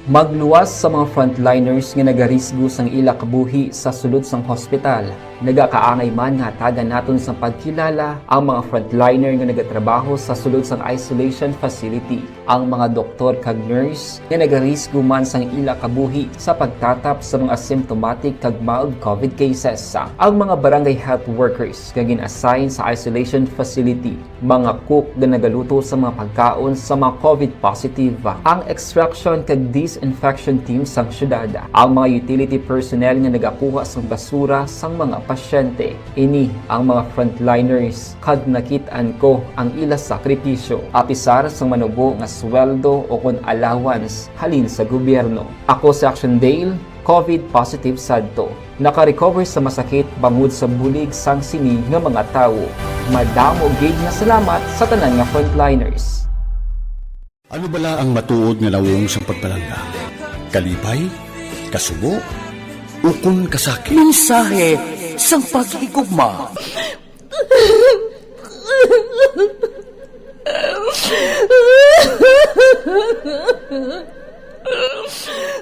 Magluwas sa mga frontliners nga nagarisgo sang ila kabuhi sa sulod sang hospital. Nagakaangay man nga hatagan naton sang pagkilala ang mga frontliner nga nagatrabaho sa sulod sang isolation facility, ang mga doktor kag nurse nga nagarisgo man sang ila kabuhi sa pagtatap sa mga symptomatic kag mild covid cases, ang mga barangay health workers nga gin-assign sa isolation facility, mga cook nga nagaluto sa mga pagkaon sa mga covid positive, ang extraction kag disinfection team sang syudad, ang mga utility personnel nga nagakuha sang basura sang mga pasyente. Ini ang mga frontliners, kag nakit-an ko ang ila sakripisyo. Apisar sang manubo nga sweldo ukon allowance halin sa gobyerno. Ako si Action Dale, covid positive sadto. Naka-recover sa masakit bangod sa bulig sang sini nga mga tawo. Madamo gid nga salamat sa tanan nga frontliners. Ano bala ang matuod nga nawong sang pagpalangga? Kalipay? Kasubo? Ukon kasakit. Mensahe sang paghigugma.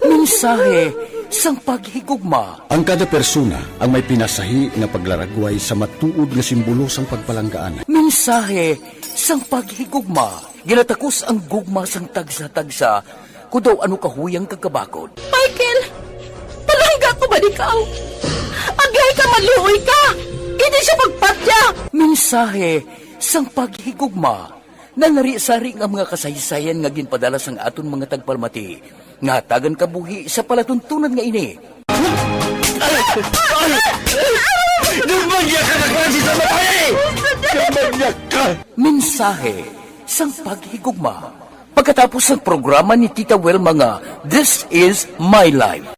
Mensahe sang paghigugma. Ang kada persona ang may pinasahi nga paglaragway sa matuod nga simbolo sang pagpalanggaan. Mensahe sang paghigugma. Ginatakos ang gugma sang tagsa-tagsa, kon daw ano kahuyang kag kabakod. Michael, palangga ko man ikaw. Agay ka, maluoy ka. Hindi siya pagpatya. Mensahe sang paghigugma. Nalari-sari nga mga kasaysayan nga ginpadala sang aton mga tagpalamati nga hatagan kabuhi sa palatuntunan nga ini. Dumagya ka na klase sa babae! Dumagya ka! Mensahe sang paghigugma. Pagkatapos sang programa ni Tita Wilma nga This Is My Life.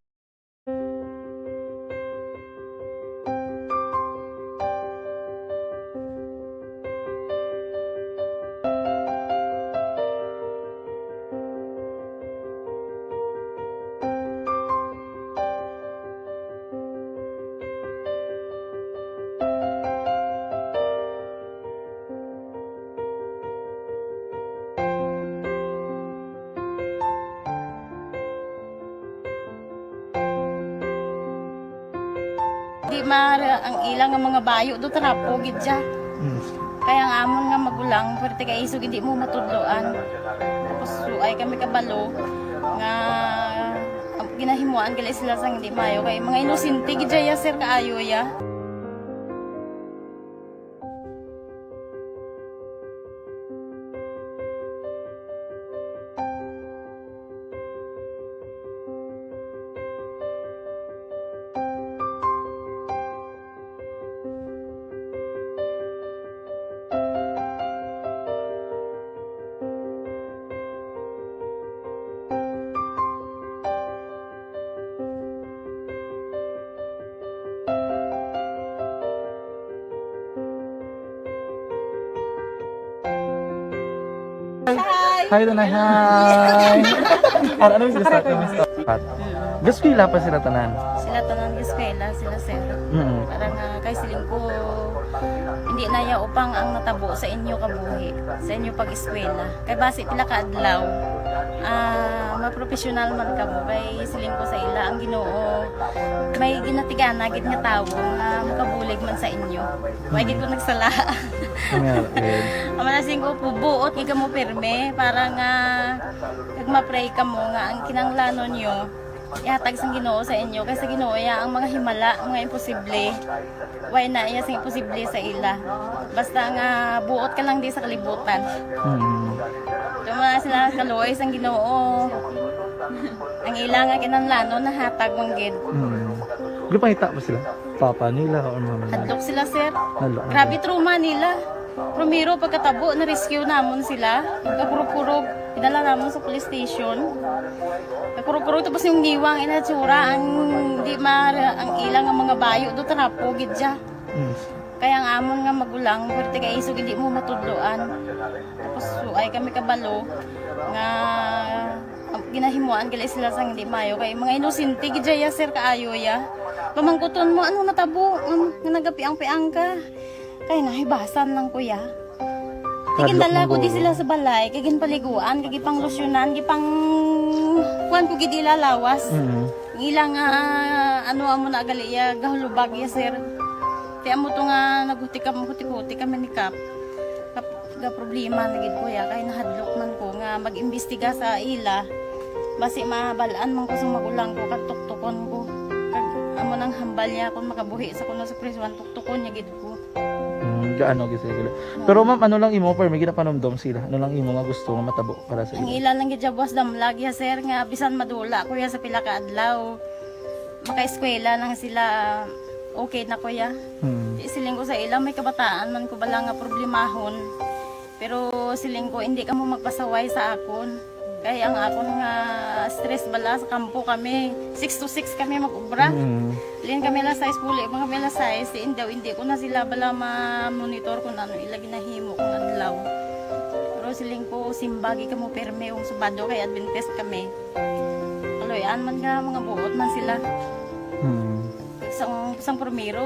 Di ma, ang ila nga mga bayo do trapo gid siya. Mm. Kaya ang amon nga magulang, pwerte kay isog hindi mo matudloan. Tapos suay kami kabalo nga ginahimuan gali sila sang hindi maayo kay mga inosente gid siya, sir, kaayo ya. Hi. Hi, Tanay. Hi. Ano, ano yung gusto? Ano yung gusto? Gaskwela pa sila tanan? Sila tanan gaskwela, sila, sir. Mm. Para nga kay siling ko, hindi na ya upang ang natabo sa inyo kabuhi, sa inyo pag-eskwela. Kay basi pila ka adlaw, ah, mapropesyonal man kamo. Kay siling ko sa ila, ang Ginoo may ginatigana gid nga tawo nga makabulig man sa inyo. Wa gid ko nagsala. Nga, eh. Ang mga siling ko, buot gid kamo pirme para nga kag ma-pray kamo nga ang kinahanglanon nyo ihatag sang Ginoo sa inyo, kay sa Ginoo iya ang mga himala, mga imposible. Way na iya sing imposible sa ila. Basta nga buot ka lang di sa kalibutan. Mm. Tuma sila kaluoy sang Ginoo. Ang ila nga kinahanglanon nahatag man gid. Mm. Gipangita pa sila? Papa nila or mama nila? Hadlok sila, sir. Hadlok na Grabe sila. Trauma nila. Primero, pagkatabo, na-rescue namon sila. Pagkakurog-kurog, idala namon sa police station. Pagkakurog-kurog, tapos yung niwang inatsura, ang di ma, ang ilang ang mga bayo do, trapo gid siya. Mm. Kaya ang amon nga magulang, pwerte kay isog hindi mo matudloan. Tapos suay kami kabalo nga ginahimuan gali sila sang hindi maayo. Kay mga inosente gid ya, sir, kaayo ya. Pamangkuton mo, ano natabo? Um, nga nagapiang-piang ka? Kay nahibasan lang, kuya. Hadlok Tigindala man ko di ko. Sila sa balay, kay ginpaliguan, kay gipanglusyonan, gipang kuan ko gid ila lawas. Mm. Ang ila nga, ano, amo na gali ya, gahulubag ya, sir. Ti amo to nga naghuti kam-, huti-huti kami ni Kap. Kap-, ga problema na gid ko ya, kay nahadlok man ko nga mag-imbestiga sa ila. Basi mabal-an man ko sa magulang ko, kag tuktukon ko. Kag amo nang hambal niya kung makabuhi sa kuno sa prisuan, tuktukon niya gid ko. Mm, gaano gid sila? Pero ma'am, ano lang imo, pero may ginapanumdom sila? Ano lang imo nga gusto nga matabo para sa Ang ila? Ila lang gid ya buwas damlag ya, sir, nga bisan madula ko ya sa pila ka adlaw, makaeskwela lang sila, okay na ko ya. Hmm. Di siling ko sa ila, may kabataan man ko bala nga problemahon. Pero siling ko, hindi kamo magpasaway sa akon. Kay ang akon nga stress bala sa kampo kami, six to six kami mag-ubra. Mm. Lin kami alas sais, puli pa kami alas sais, si indaw, hindi ko na sila bala ma-monitor kung ano ila ginahimo kung adlaw. Pero siling ko, simbagi kamo pirme kung Sabado kay Adventist kami. Kaloy-an man nga mga buot man sila. Mm. Sang, sang primero,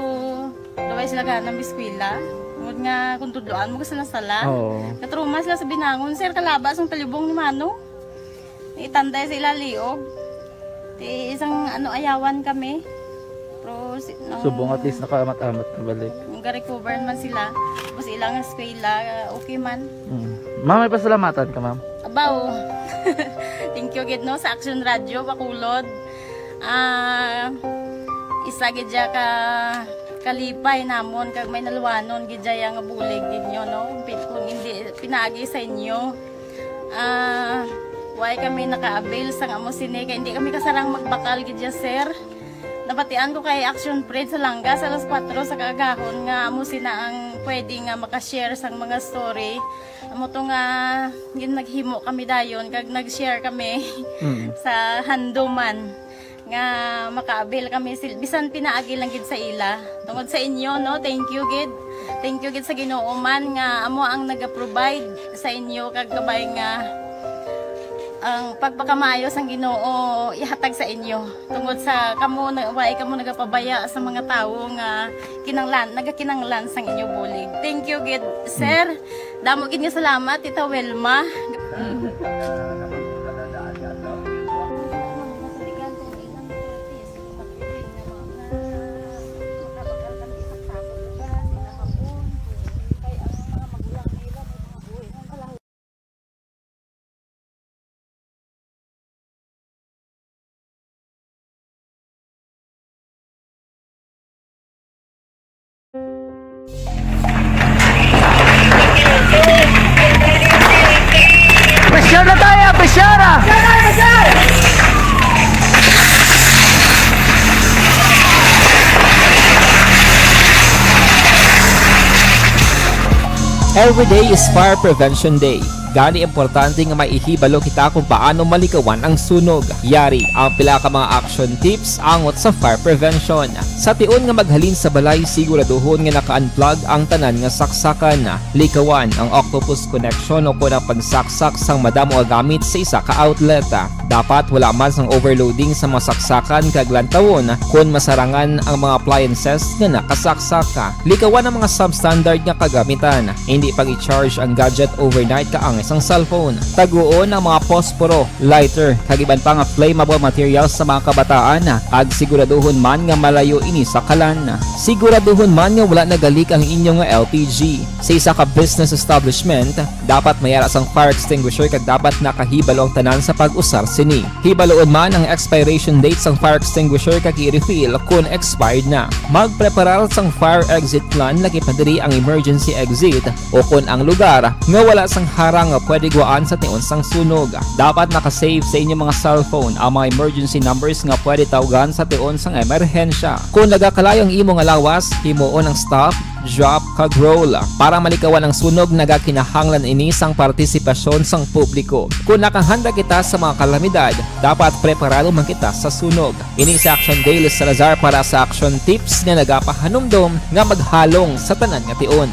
daw sila gana mag-eskwela. Tungod nga kung tudloan mo, sala-sala. Oo. Katruma sila sa binangon, sir, kalaba sang talibong ni Manong. Itanday sa ila liog. Ti isang ano, ayawan kami. Pero si, nang Subong at least nakaamat-amat na balik. Nung ga-recover naman sila, tapos ilang eskwela, okay man. Mm. Ma'am, may pasalamatan ka, ma'am? Abaw. Thank you gid, no, sa Action Radio Bacolod. Ah, isa gid siya ka kalipay namon kag may naluwanon gid siya nga bulig ninyo, no? Pi-, kung hindi pinaagi sa inyo, ah, why kami naka-avail sang amo sini, kay hindi kami kasarang magbakal gid siya, sir. Nabatian ko kay Action Prince sa Langga sa alas kuwatro sa kaagahon nga amo sina ang pwede nga maka-share sang mga story. Amo to nga gin-, naghimo kami dayon kag nag-share kami Mm. sa handuman nga maka-avail kami sil-, bisan pinaagi lang gid sa ila. Tungod sa inyo, no, thank you gid. Thank you gid sa Ginoo man nga amo ang naga-provide sa inyo kag kabay nga ang pagpakamaayo sang Ginoo ihatag sa inyo. Tungod sa kamo na, wala kamo nagapabaya sa mga tawo nga kinanglan, nagakinanglan sang inyo bulig. Thank you gid, sir. Damo gid nga salamat, Tita Wilma. Pressure na tayo! Pressure, ah! Every day is Fire Prevention Day. Gani, importante nga may ihibalo kita kung paano malikawan ang sunog. Yari ang pila ka mga action tips angot sa fire prevention. Sa tion nga maghalin sa balay, siguraduhon nga naka-unplug ang tanan nga saksakan. Likawan ang octopus connection o kon ang pagsaksak sang madamo nga gamit sa isa ka outlet. Dapat wala man sang overloading sa mga saksakan kag lantawon kon masarangan ang mga appliances nga nakasaksak. Likawan ang mga substandard nga kagamitan. Hindi pag-i-charge ang gadget overnight kaangay sang cellphone. Taguon ang mga posporo, lighter, kag iban pa nga flammable materials sa mga kabataan, kag siguraduhon man nga malayo ini sa kalan. Siguraduhon man nga wala nagalik ang inyo nga L P G. Sa isa ka business establishment, dapat may ara sang fire extinguisher kag dapat nakahibalo ang tanan sa pag-usar sini. Hibaloon man ang expiration date sang fire extinguisher kag i-refill kon expired na. Magpreparar sang fire exit plan, lakip na diri ang emergency exit o kon ang lugar nga wala sang harang nga pwede guwaan sa tion sang sunog. Dapat naka-save sa inyo mga cellphone ang mga emergency numbers nga pwede tawgan sa tion sang emerhensya. Kon nagakalayo ang imo nga lawas, himuon ang stop, drop, kag roll para malikawan ang sunog. Nagakinahanglan ini sang partisipasyon sang publiko. Kon nakahanda kita sa mga kalamidad, dapat preparado man kita sa sunog. Ini si Action Dale Salazar para sa Action Tips nga nagapahanumdom nga maghalong sa tanan nga tion.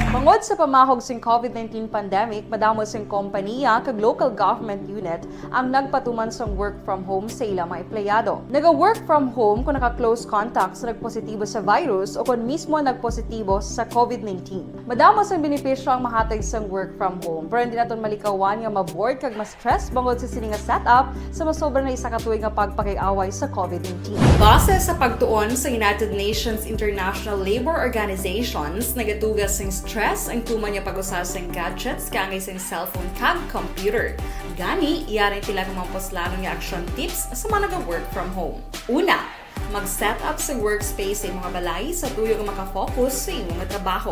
Bangod sa pamahog sing COVID nineteen pandemic, madamo sing kompaniya kag local government unit ang nagpatuman sang work from home sa ila mga empleyado. Naga-work from home kung naka-close contact sa nagpositibo sa virus o kon mismo nagpositibo sa COVID nineteen. Madamo sang benepisyo ang mahatag sang work from home, pero hindi naton malikawan nga ma-bored kag ma-stress bangod sa sini nga setup sa masobra na isa ka tuig nga pagpakig-away sa COVID nineteen. Base sa pagtuon sa United Nations International Labour Organizations, nagatuga sing stress ang tuman nga pag-usa sing gadgets kaangay sing cellphone kag computer. Gani, yari ang pila ka mga puslanon nga action tips sa mga naga-work from home. Una, mag-set up sa workspace sa imo nga balay sa tuyo nga maka-focus sa imo nga trabaho.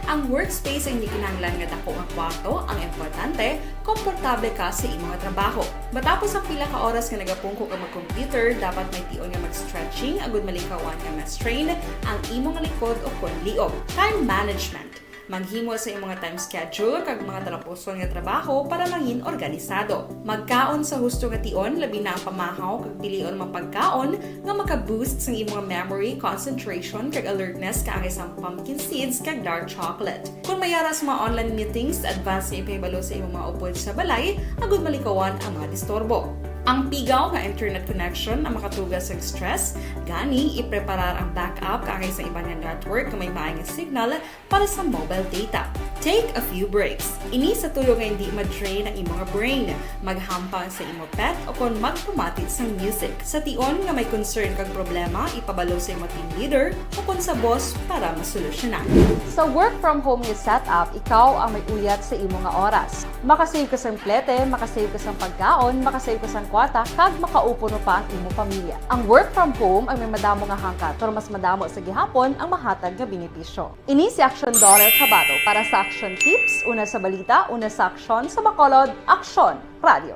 Ang workspace ang hindi kinahanglan nga dako nga kwarto, ang importante, komportable ka sa imo nga trabaho. Matapos ang pila ka oras nga nagapungko ka mag-computer, dapat may tion nga mag-stretching agud malikawan nga ma-strain ang imo nga likod o kon liog. Time management. Maghimo sa imo nga time schedule kag mga talapuson nga trabaho para mangin organisado. Magkaon sa husto nga tion, labi na ang pamahaw, kag pilion ang mga pagkaon nga maka-boost sang imo nga memory, concentration, kag alertness, kaangay sang pumpkin seeds kag dark chocolate. Kon may ara sa mga online meetings, advance nga ipahibalo sa imo mga upod sa balay agud malikawan ang mga disturbo. Ang pigaw nga internet connection ang makatuga sa stress, gani ipreparar ang backup kaangay sa iban nga network nga may maay nga signal para sa mobile data. Take a few breaks. Ini sa tuyo nga hindi ma-drain ang imo nga brain, maghampang sa imo pet, o kon magpamati sang music. Sa tion nga may concern kag problema, ipabalo sa imo team leader o kon sa boss para masolusyonan. Sa work from home nga setup, ikaw ang may uyat sa imo nga oras. Makasave ka sang plete, makasave ka sang pagkaon, makasave ka sang kwarta, kag makaupo no pa ang imo pamilya. Ang work from home ay may madamo nga hangkat, pero mas madamo sa gihapon ang mahatag nga benepisyo. Ini si Action Daughter Kabato para sa Action Tips, una sa balita, una sa aksyon, sa Bacolod, Aksyon Radio.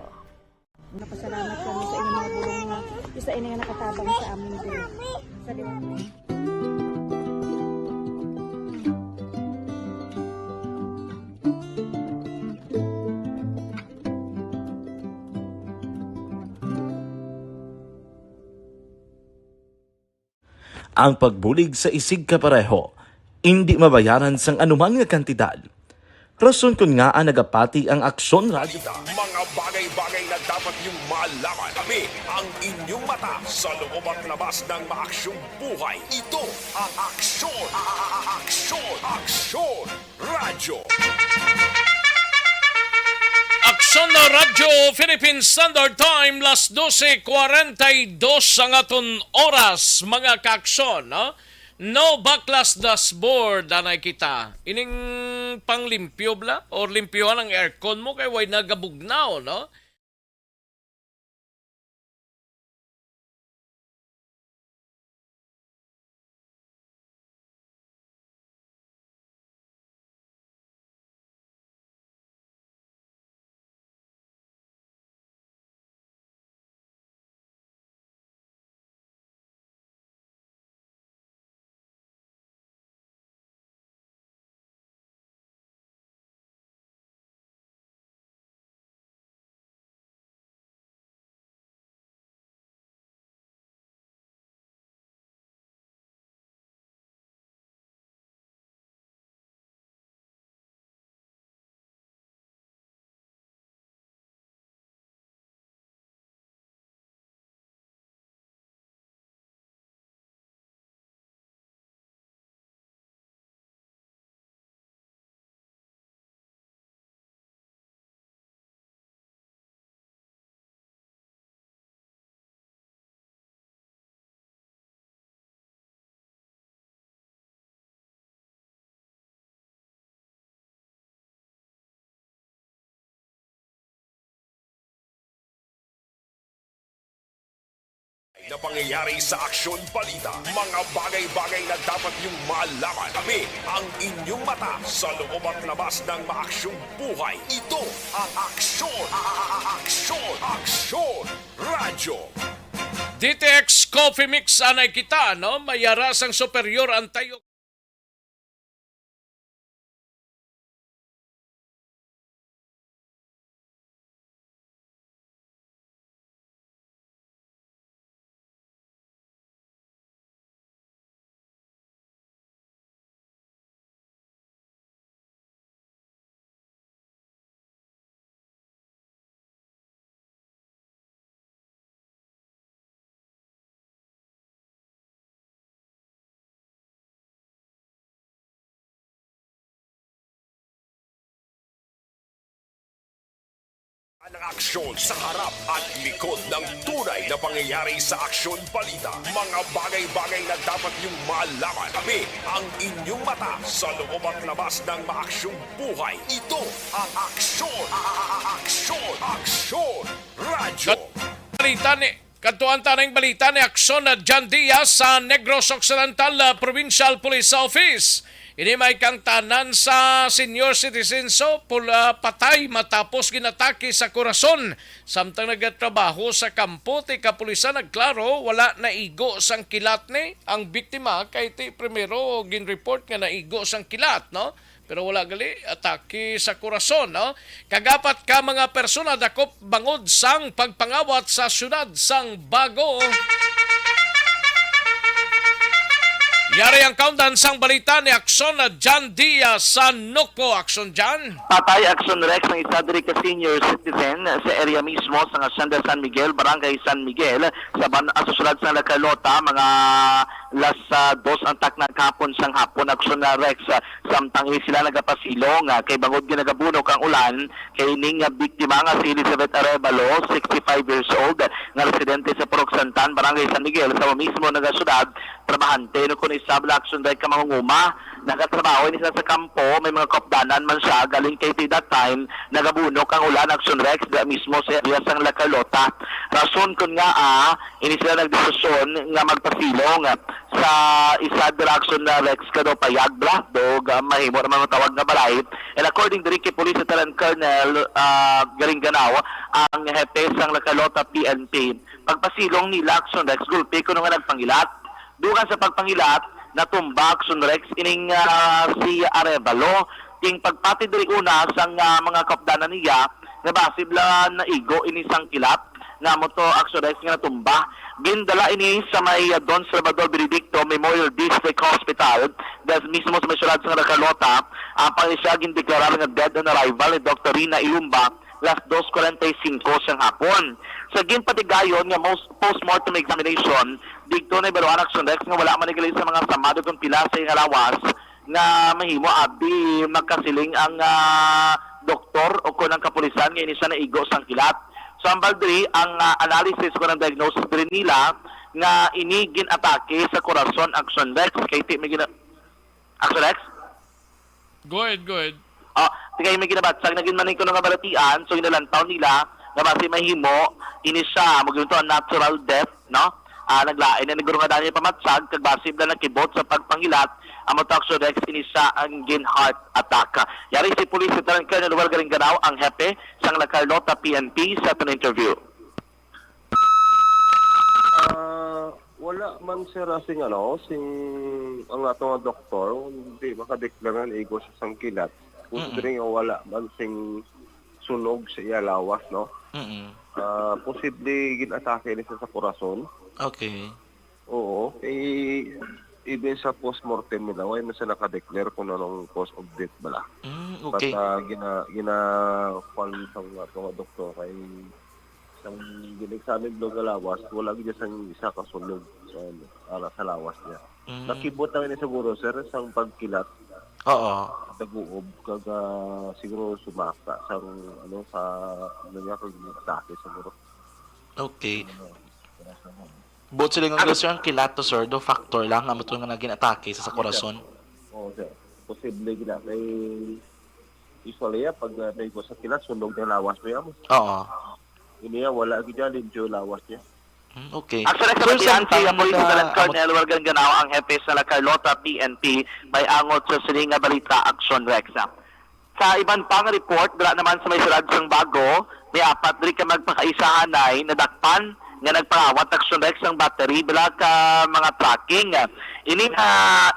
Napasalamat kami sa inyong mga bulong nga isa ini nga nakatabang sa amin din. Sa Ang pagbulig sa isigkapareho indi mabayaran sang anuman nga kantidad. Rason kon ngaa nagapati ang Aksyon Radyo. Mga bagay-bagay na dapat niyong malaman. Kami ang inyong mata sa loob at labas ng maaksyong buhay. Ito ang Aksyon, a- a- a- Aksyon, Aksyon Radyo. Aksyon na Radyo Philippine Standard Time, las doce cuarenta y dos ang aton oras, mga kaaksyon, no? No baklas dashboard, anay kita. Ining panglimpyo bala? Or limpyohan ang aircon mo kay way nagabugnaw, no? Na pangyayari sa Aksyon Balita, mga bagay-bagay na dapat niyong malaman. Kami ang inyong mata sa loob at labas ng maaksyong buhay. Ito ang Aksyon, a- a- a- Aksyon, Aksyon Radyo. D T X Coffee Mix anay kita, no? Mayara sang superior anti Ang aksyon sa harap at likod ng tunay na pangyayari sa Aksyon Balita. Mga bagay-bagay na dapat niyong malaman. Kami ang inyong mata sa loob at labas ng maaksyong buhay. Ito ang Aksyon, a- a- a- Aksyon, Aksyon Radyo. Balita ni Kadtuan ta ning balita ni Aksyon na John Diaz sa Negros Occidental, ah, Provincial Police Office. Ini may kangtanan sa senior citizen so pula patay matapos ginatake sa korason samtang nagatrabaho sa kampo. Ti kapulisan nagklaro wala naigo sang kilat ni ang biktima kay ti primero ginreport nga naigo sang kilat, no? Pero wala gali atake sa korason, no? Kag apat ka mga persona dakop bangod sang pagpangawat sa siyudad sang Bago. Yari ang kaundan sang balita ni Aksyon John Diaz sa Noko. Aksyon John. Patay Aksyon Rex ang isa diri ka senior citizen sa area mismo sa Hacienda San Miguel, Barangay San Miguel, sa ban-, ah, sa syudad sa La Carlota, mga las, ah, dos ang takna kahapon sang hapon, Aksyon Rex. Samtang ini sila nagapasilong, ah, kay bangod nga nagabunok ang ulan, kay ining, ah, biktima nga si Elizabeth Arevalo, sixty-five years old, nga residente sa Purok Santan, Barangay San Miguel, sa mismo nga syudad, trabahante, no, kuno isab la Aksyon Rex ka mangunguma. Nagatrabaho ini sila sa kampo, may mga kaupdanan man siya, galing kay that time, nagabunok ang ulan, Aksyon Rex, da mismo sa area sang La Carlota. Rason kun nga, ah, ini sila nagdesisyon nga magpasilong sa isa dira, Aksyon Rex, ka daw payag bala, daw, ah, mahimo naman matawag nga balay. And according diri kay Police Lieutenant Colonel, ah, Garingganao, ang hepe sang La Carlota P N P, pagpasilong nila, Aksyon Rex, gulpi kuno nga nagpangilat. Dugang sa pagpangilat, natumba, Aksyon Rex, ining, ah, si Arevalo. King pagpati diri una sang, ah, mga kaupdanan niya, nga basi bala naigo ini sang kilat, nga amo to, Aksyon Rex, nga natumba. Gindala ini sa may, ah, Don Salvador Benedicto Memorial District Hospital, das mismo sa may syudad sa La Carlota. Apang siya gindeklarar nga dead on arrival ni Doktor Rina Ilumba, las dos cuarenta y cinco sang hapon. Sa ginpatigayon nga mos-, postmortem examination, didto nahibaluan, Aksyon Rex, nga wala man ni gali sa mga samad kon pila sa iyang lawas nga mahimo abi makasiling ang, ah, doktor o kon ang kapulisan nga ini siya naigo sang kilat. So, ang baldri, ang, ah, analysis o kon ang diagnosis diri nila nga ini gin-atake sa korason, Aksyon Rex. Kay ti may gina-, Aksyon Rex? Go ahead, go ahead. Ah, tigay may ginabatsag na gid man kuno nga balatian, so ginalantaw nila nga basi mahimo ini siya, mo gid to ang natural death, no? Ah, naglain na ni guro nga daan niya pamatsag, kag basi bala nakibot sa pagpangilat, amo to, Aksyon Rex, ini siya ang gin heart attack. Yari si Police Lieutenant Colonel Noel Garingganao, ang hepe sang La Carlota P N P, sa aton interview. Ah, wala man, sir, ah, sing, ano, sing ang ato nga doktor, hindi makadeklara nga igo siya sang kilat. Kung Mm-mm. Diri nga wala man sing sunog sa iya lawas, no? Mm-mm. Ah, posible gin-atake ni siya sa korason. Okay. Oo. Eh, even sa postmortem nila, wala man siya nakadeclare kung anong cause of death bala. Mm, okay. But, ah, gina-, gina-, kwan sa mga, mga doktor kay sang gin-examine daw nga lawas, wala gid sang isa ka sunog sa, ano, ara sa lawas niya. Mm. Nakibot lang ni siguro, sir, sang pagkilat. Oo. Daguob, kag, ah, siguro sumaka sang, ano, sa, ano niya, kag atake siguro. Okay. Ano, kaya sa mga Buot silingon, sir, ang kilat to, sir, do factor lang, amo to nga naging atake sa, sa Yes, sir. Korason. Oo, sir. Posible gid na. Kay usually, ah, pag, ah, may sa kilat, sunog na lawas mo yan. Oo. Ini, ah, wala gid yan, limpyo lawas niya. Hmm, okay. Actually, sa Sir, batihan samtang kay Police naka-, Lieutenant Colonel Wargan Ganao, ang hepe sa La Carlota P N P, may angot sa sini nga balita, Aksyon Rex, ah. Sa iban pang report, dira naman sa may siyudad sang Bago, may apat diri ka magpakaisahanay nadakpan nga nagpangawat, Aksyon Rex, ang battery, dira ka mga trucking. Ini nga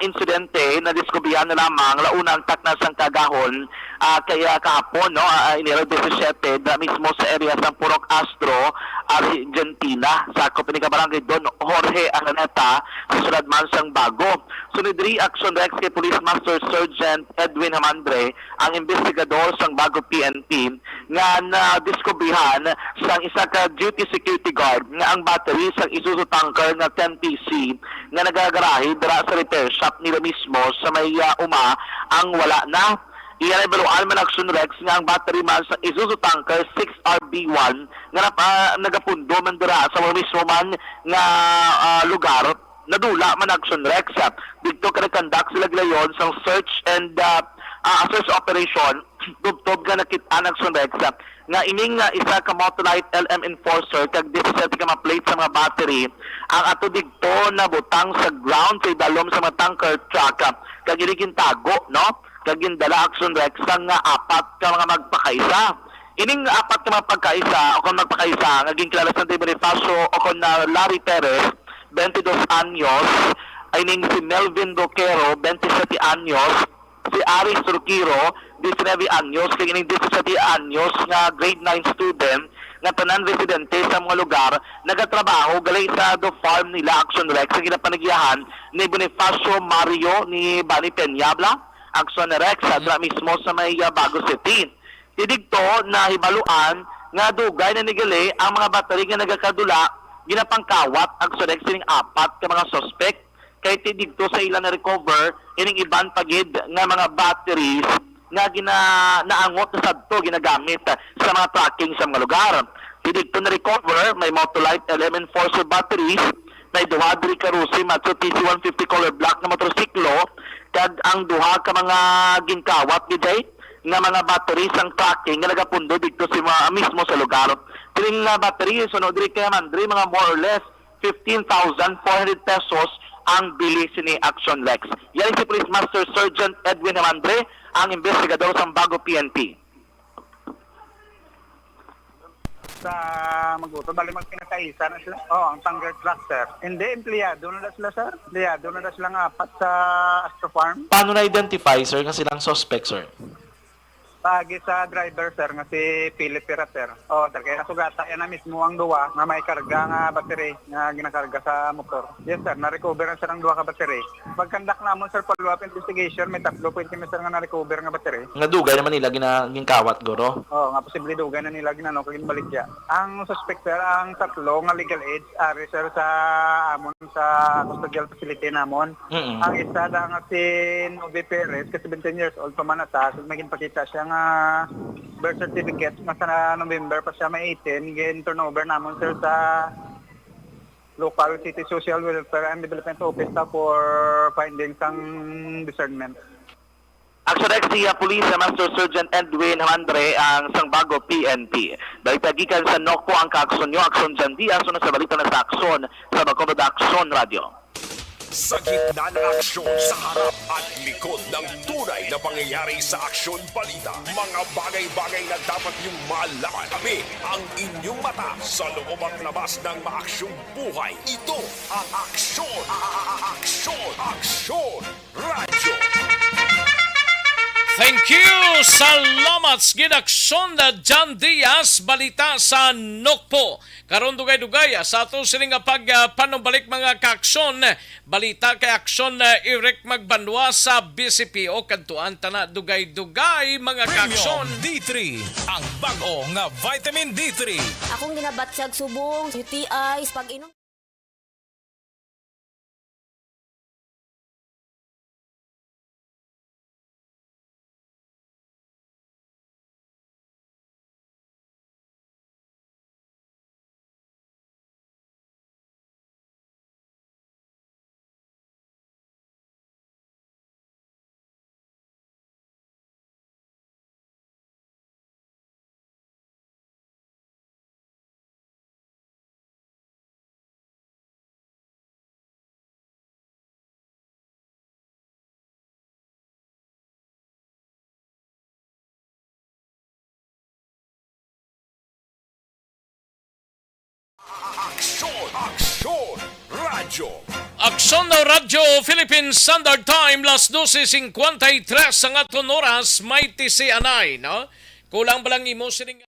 insidente nadiskubrihan na lamang launa ang takna sang kaagahon, ah, kay, ah, kahapon, no, ah, Enero disisiete, dira mismo sa area sang Purok Astro, Argentina, sakop ini ka barangay Don Jorge Araneta, sa siyudad man sang Bago. Sunod diri, Aksyon Rex, kay Police Master Sergeant Edwin Hamandre, ang imbestigador sang Bago P N P, nga nadiskubrihan sang isa ka duty security guard nga ang battery sang Isuzu tanker nga ten P C nga nagagarahe dira sa repair shop nila mismo sa may, ah, uma ang wala na. Iya nahibaluan man, Aksyon Rex, nga ang battery man sa Isuzu tanker six R B one nga napa-, nagapundo man dira sa mismo man nga, ah, lugar, nadula man, Aksyon Rex. Didto ka nag-conduct sila gilayon sang search and, ah, ah, search operation tubtob nga nakit-an, Aksyon Rex, nga ining, ah, isa ka Motolite L M Enforcer kag disisiete ka mga plate sa mga battery ang ato didto nabutang sa ground sa idalom sa mga tanker truck, ah, kag ini gintago, no? Kag gindala, Aksyon Rex, sang, ah, apat ka mga magpakaisa. Ining apat ka mga pagkaisa o kung magpakaisa nga ginkilala sa Bonifacio o kung, ah, Larry Perez, twenty-dos anyos, ay ning si Melvin Roquero, twenty-sete anyos, si Aris Roquero, diecinueve anyos, kag ining diecisiete anyos nga grade nine student, nga tanan residente sa mga lugar nagatrabaho gali sa do farm nila, Action Rex, sa ginapanagiahan ni Bonifacio Mario ni Bani Peñabla, Action Rex, sa dira mismo sa may, ah, Bago City. Ti digto nahibaluan nga dugay na ni gali ang mga battery nga nagakadula ginapangkawat, Action Rex, sining apat ka mga suspect. Kay ti digto sa ila na-recover ining iban pa gid nga mga batteries nga gina-, naangot na sadto ginagamit sa mga tracking sa mga lugar. Ti digto na-recover may Motolite L M Enforcer batteries, may duha diri ka Rusi Matsu T C one fifty color black nga motorsiklo, kag ang duha ka mga ginkawat gid ay nga mga battery sang tracking nga nagapundo didto si ma-, mismo sa lugar. Kining, ah, battery, suno diri kay Mandre, mga more or less fifteen thousand four hundred pesos ang bili sini, Action Rex. Yari si Police Master Sergeant Edwin Hamandre, ang investigador sang Bago P N P. Sa Maguto, bali magpinakaisa na sila. Oh, ang tanker truck, sir. Hindi, empleyado na, na sila, sir. Empleyado na, na sila nga apat sa Astro Farm. Paano na-identify, sir, nga silang suspect, sir? Paagi sa driver, sir, nga si Philip Pirater. Oh, sir, kaya nasugata yan na mismo ang duwa nga may karga nga battery nga ginakarga sa motor. Yes, sir, na-recover na, sir, ang duwa ka battery. Pag-conduct namon, sir, follow-up investigation, may tatlo pwede kami, sir, nga na-recover nga battery. Nga dugay naman nila gina-, ginkawat, guro? Oo, nga posible dugay na nila ginano kag ginbaligya. Ang suspect, sir, ang tatlo nga legal age, ari, sir, sa amon sa custodial facility namon. Mm. Ang isa da nga si Novi Perez, ka seventeen years old pa man na siya, so may ginpakita siya nga birth certificate nga sa November pa siya may eighteen, gin-turnover namon, sir, sa local city social welfare and development office ta for finding sang discernment. Action X, si, ah, Police Master Sergeant Edwin Hamandre ang sang Bago P N P. Balita gikan sa Nokpo ang kaaksyon nyo, Aksyon Jan Diaz, sunod sa balita na sa Aksyon sa Bacolod Aksyon Radio. Sa gitna ng aksyon, sa harap at likod ng tunay na pangyayari sa Aksyon Balita, mga bagay-bagay na dapat niyong malaman. Kami ang inyong mata sa loob at labas ng maaksyong buhay. Ito ang Aksyon, a-, a-, a-, Aksyon, Aksyon Radyo. Thank you. Salamat sa gid, Aksyon Jan Diaz. Balita sa Nokpo. Karon dugay-dugay, ah, sa ato sini nga pag, ah, panumbalik, mga kaaksyon. Balita kay Aksyon, ah, Eric Magbanwa sa B C P O. Kadtuan ta na dugay-dugay, mga Premium kaaksyon. D three, ang bag-o nga vitamin D three. Akong ginabatyag subong, U T Is, pag-inom. Aksyon, Aksyon Radyo. Aksyon Radyo Philippine Standard Time, las doce cincuenta y tres ang aton oras, may tisianay, no? Kulang ba lang imo sining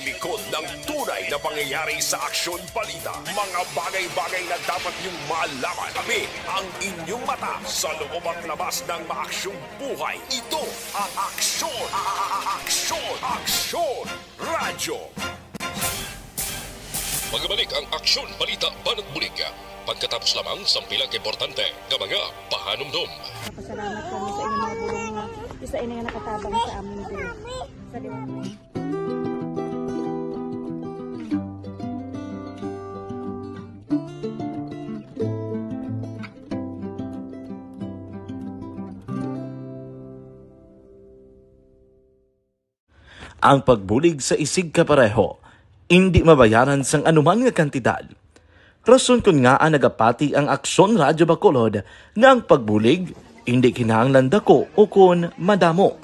Likod ng tunay na pangyayari sa Aksyon Balita, mga bagay-bagay na dapat niyong malaman. Kami ang inyong mata sa loob at labas ng maaksyong buhay. Ito ang Aksyon, a- a- a- Aksyon, Aksyon Radyo. Magbalik ang Aksyon Balita Banat Bulig. Pagkatapos lamang sa pila ka importante nga mga pahanumdom. Pasalamat kami sa inyong mga bulong nga isa ini nga nakatabang sa amin din. Sa liwanag. Ang pagbulig sa isigkapareho indi mabayaran sang anuman nga kantidad. Rason kon ngaa nagapati ang Aksyon Radyo Bacolod nga ang pagbulig indi kinahanglan dako ukon madamo.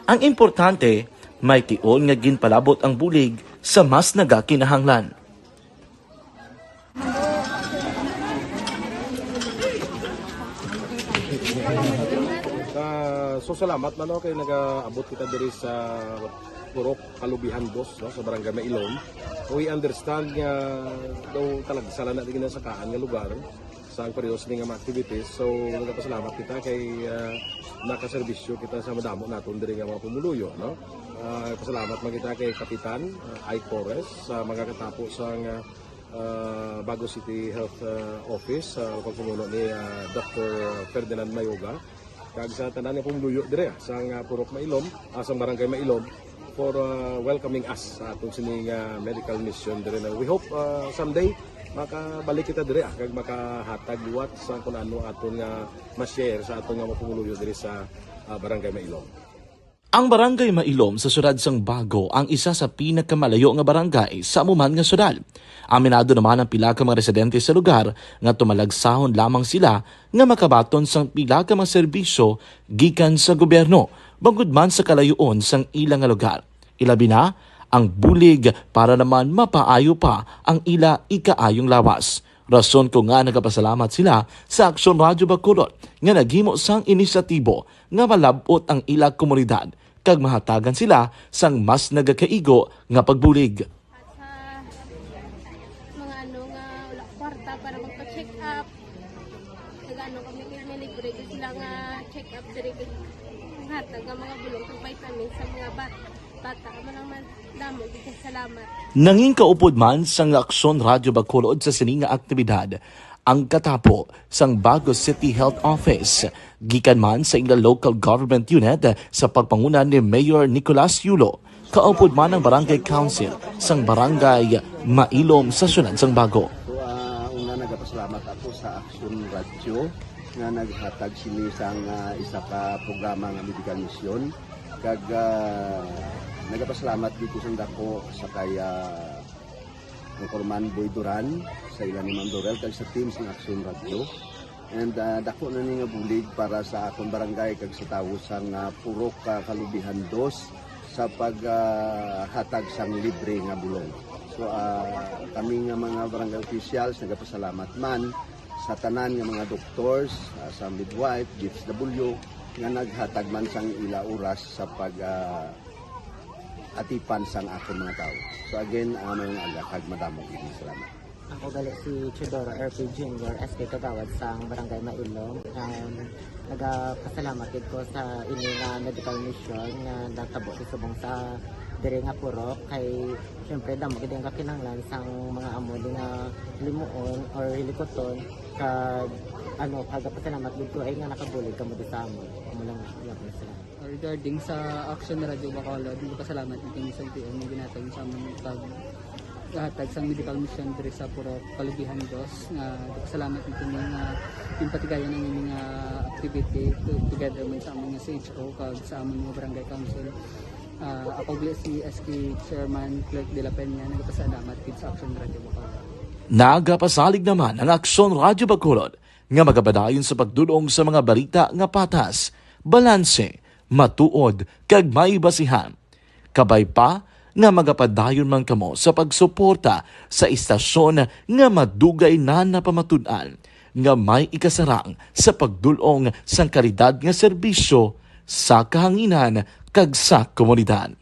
Ang importante, may tion nga ginpalabot ang bulig sa mas nagakinahanglan. Ah, so salamat man, no, kay nagaabot kita diri sa Purok Kalubihan Dos, no, sa Barangay Mailom. We understand nga daw talagsa lang na din nasakaan nga lugar sa ang periodo sini nga mga activities. So nagapasalamat kita kay, ah, nakaserbisyo kita sa madamo naton diri nga mga pumuluyo, no. Ah, pasalamat man kita kay Kapitan, ah, Ike Torres sa mga katapo sa nga, ah, Bago City Health, ah, Office, sa pagpamuno ni, ah, Doctor Ferdinand Mayoga, kag sa tanan nga pumuluyo dire, ah, sa nga Purok Mailom, ah, sa Barangay Mailom, for, ah, welcoming us sa aton sini nga medical mission dire na we hope, ah, someday makabalik kita dire, ah, kag makahatag liwat sa kun ano aton nga ma-share sa aton nga mga pumuluyo dire sa, ah, Barangay Mailom. Ang Barangay Mailom sa siyudad sang Bago ang isa sa pinakamalayo nga barangay sa amo man nga siyudad. Aminado naman ang pila ka mga residente sa lugar nga tumalagsahon lamang sila nga makabaton sang pila ka mga serbisyo gikan sa gobyerno, bangod man sa kalayoon sang ila nga lugar. Ilabi na ang bulig para naman mapaayo pa ang ila ikaayong lawas. Rason ko nga nagapasalamat sila sa Aksyon Radyo Bacolod nga naghimo sang inisyatibo nga malab-ot ang ila komunidad kag mahatagan sila sang mas nagakaigo nga pagbulig. At sa mga ano nga wala kwarta para magpa-check up, nag-ano kami, may libre gyud sila nga check up diri. Ang hatag nga mga bulong kag vitamin sa mga bat-, bata. Amo lang man, damo gyud kay salamat. Nangin kaupod man sang Aksyon Radyo Bacolod sa sini nga aktibidad ang katapo sang Bago City Health Office, gikan man sa ila local government unit sa pagpanguna ni Mayor Nicolas Yulo, kaupod man ang Barangay Council sang Barangay Mailom sa siyudad sang Bago. So, ah, una, nagapasalamat ako sa Aksyon Radyo nga naghatag sini sang, ah, isa ka programa nga medical mission. Kag, ah, nagapasalamat dito sang dako sa kay, ah, Anchorman Boy Duran, sa ila ni Ma'am Dorel, kag sa team sang Aksyon Radyo. And, ah, dako na ni nga bulig para sa akon barangay kag sa tawo sang, ah, Purok, ah, Kalubihan Dos sa pag, ah, hatag sang libre nga bulong. So, ah, kami nga mga barangay officials nagapasalamat man sa tanan nga mga doctors, ah, sa midwife, D H W, nga naghatag man sang ila oras sa pag, ah, atipan sang akon mga tawo. So again, ah, maayong aga kag madamo gid nga salamat. Ako gali si Teodoro R P Junior, S K Kagawad sang Barangay Mailom. Um, nagapasalamat gid ko sa ini nga medical mission nga natabo sa subong sa diri nga purok kay siyempre damo gid ang kakinahanglan sang mga amo ni nga limuon or hilikuton kag ano, kagapasalamat gid ko ay nga nakabulig kamo di sa amon. Amo lang, iya ko na sila. Regarding sa Action Radio Bacolod, nagpasalamat ang Team S L T M nga ginatag sa amon pag hatag sang medical mission diri sa Purok Kalubihan Dos, nga nagpasalamat ang kini nga ginpatigayon ang ini nga activity to-, together man sa amon nga C H O kag sa amon nga barangay council. Ah, ako gali si S K Chairman Clerk de la Peña, nagpasalamat gid sa Action Radio Bacolod. Nagapasalig naman ang Action Radio Bacolod nga magapadayon sa pagdul-ong sa mga balita nga patas, balanse, matuod, kag may basihan. Kabay pa nga magapadayon man kamo sa pagsuporta sa istasyon nga madugay na napamatud-an nga may ikasarang sa pagdul-ong sang kalidad nga serbisyo sa kahanginan kag sa komunidad.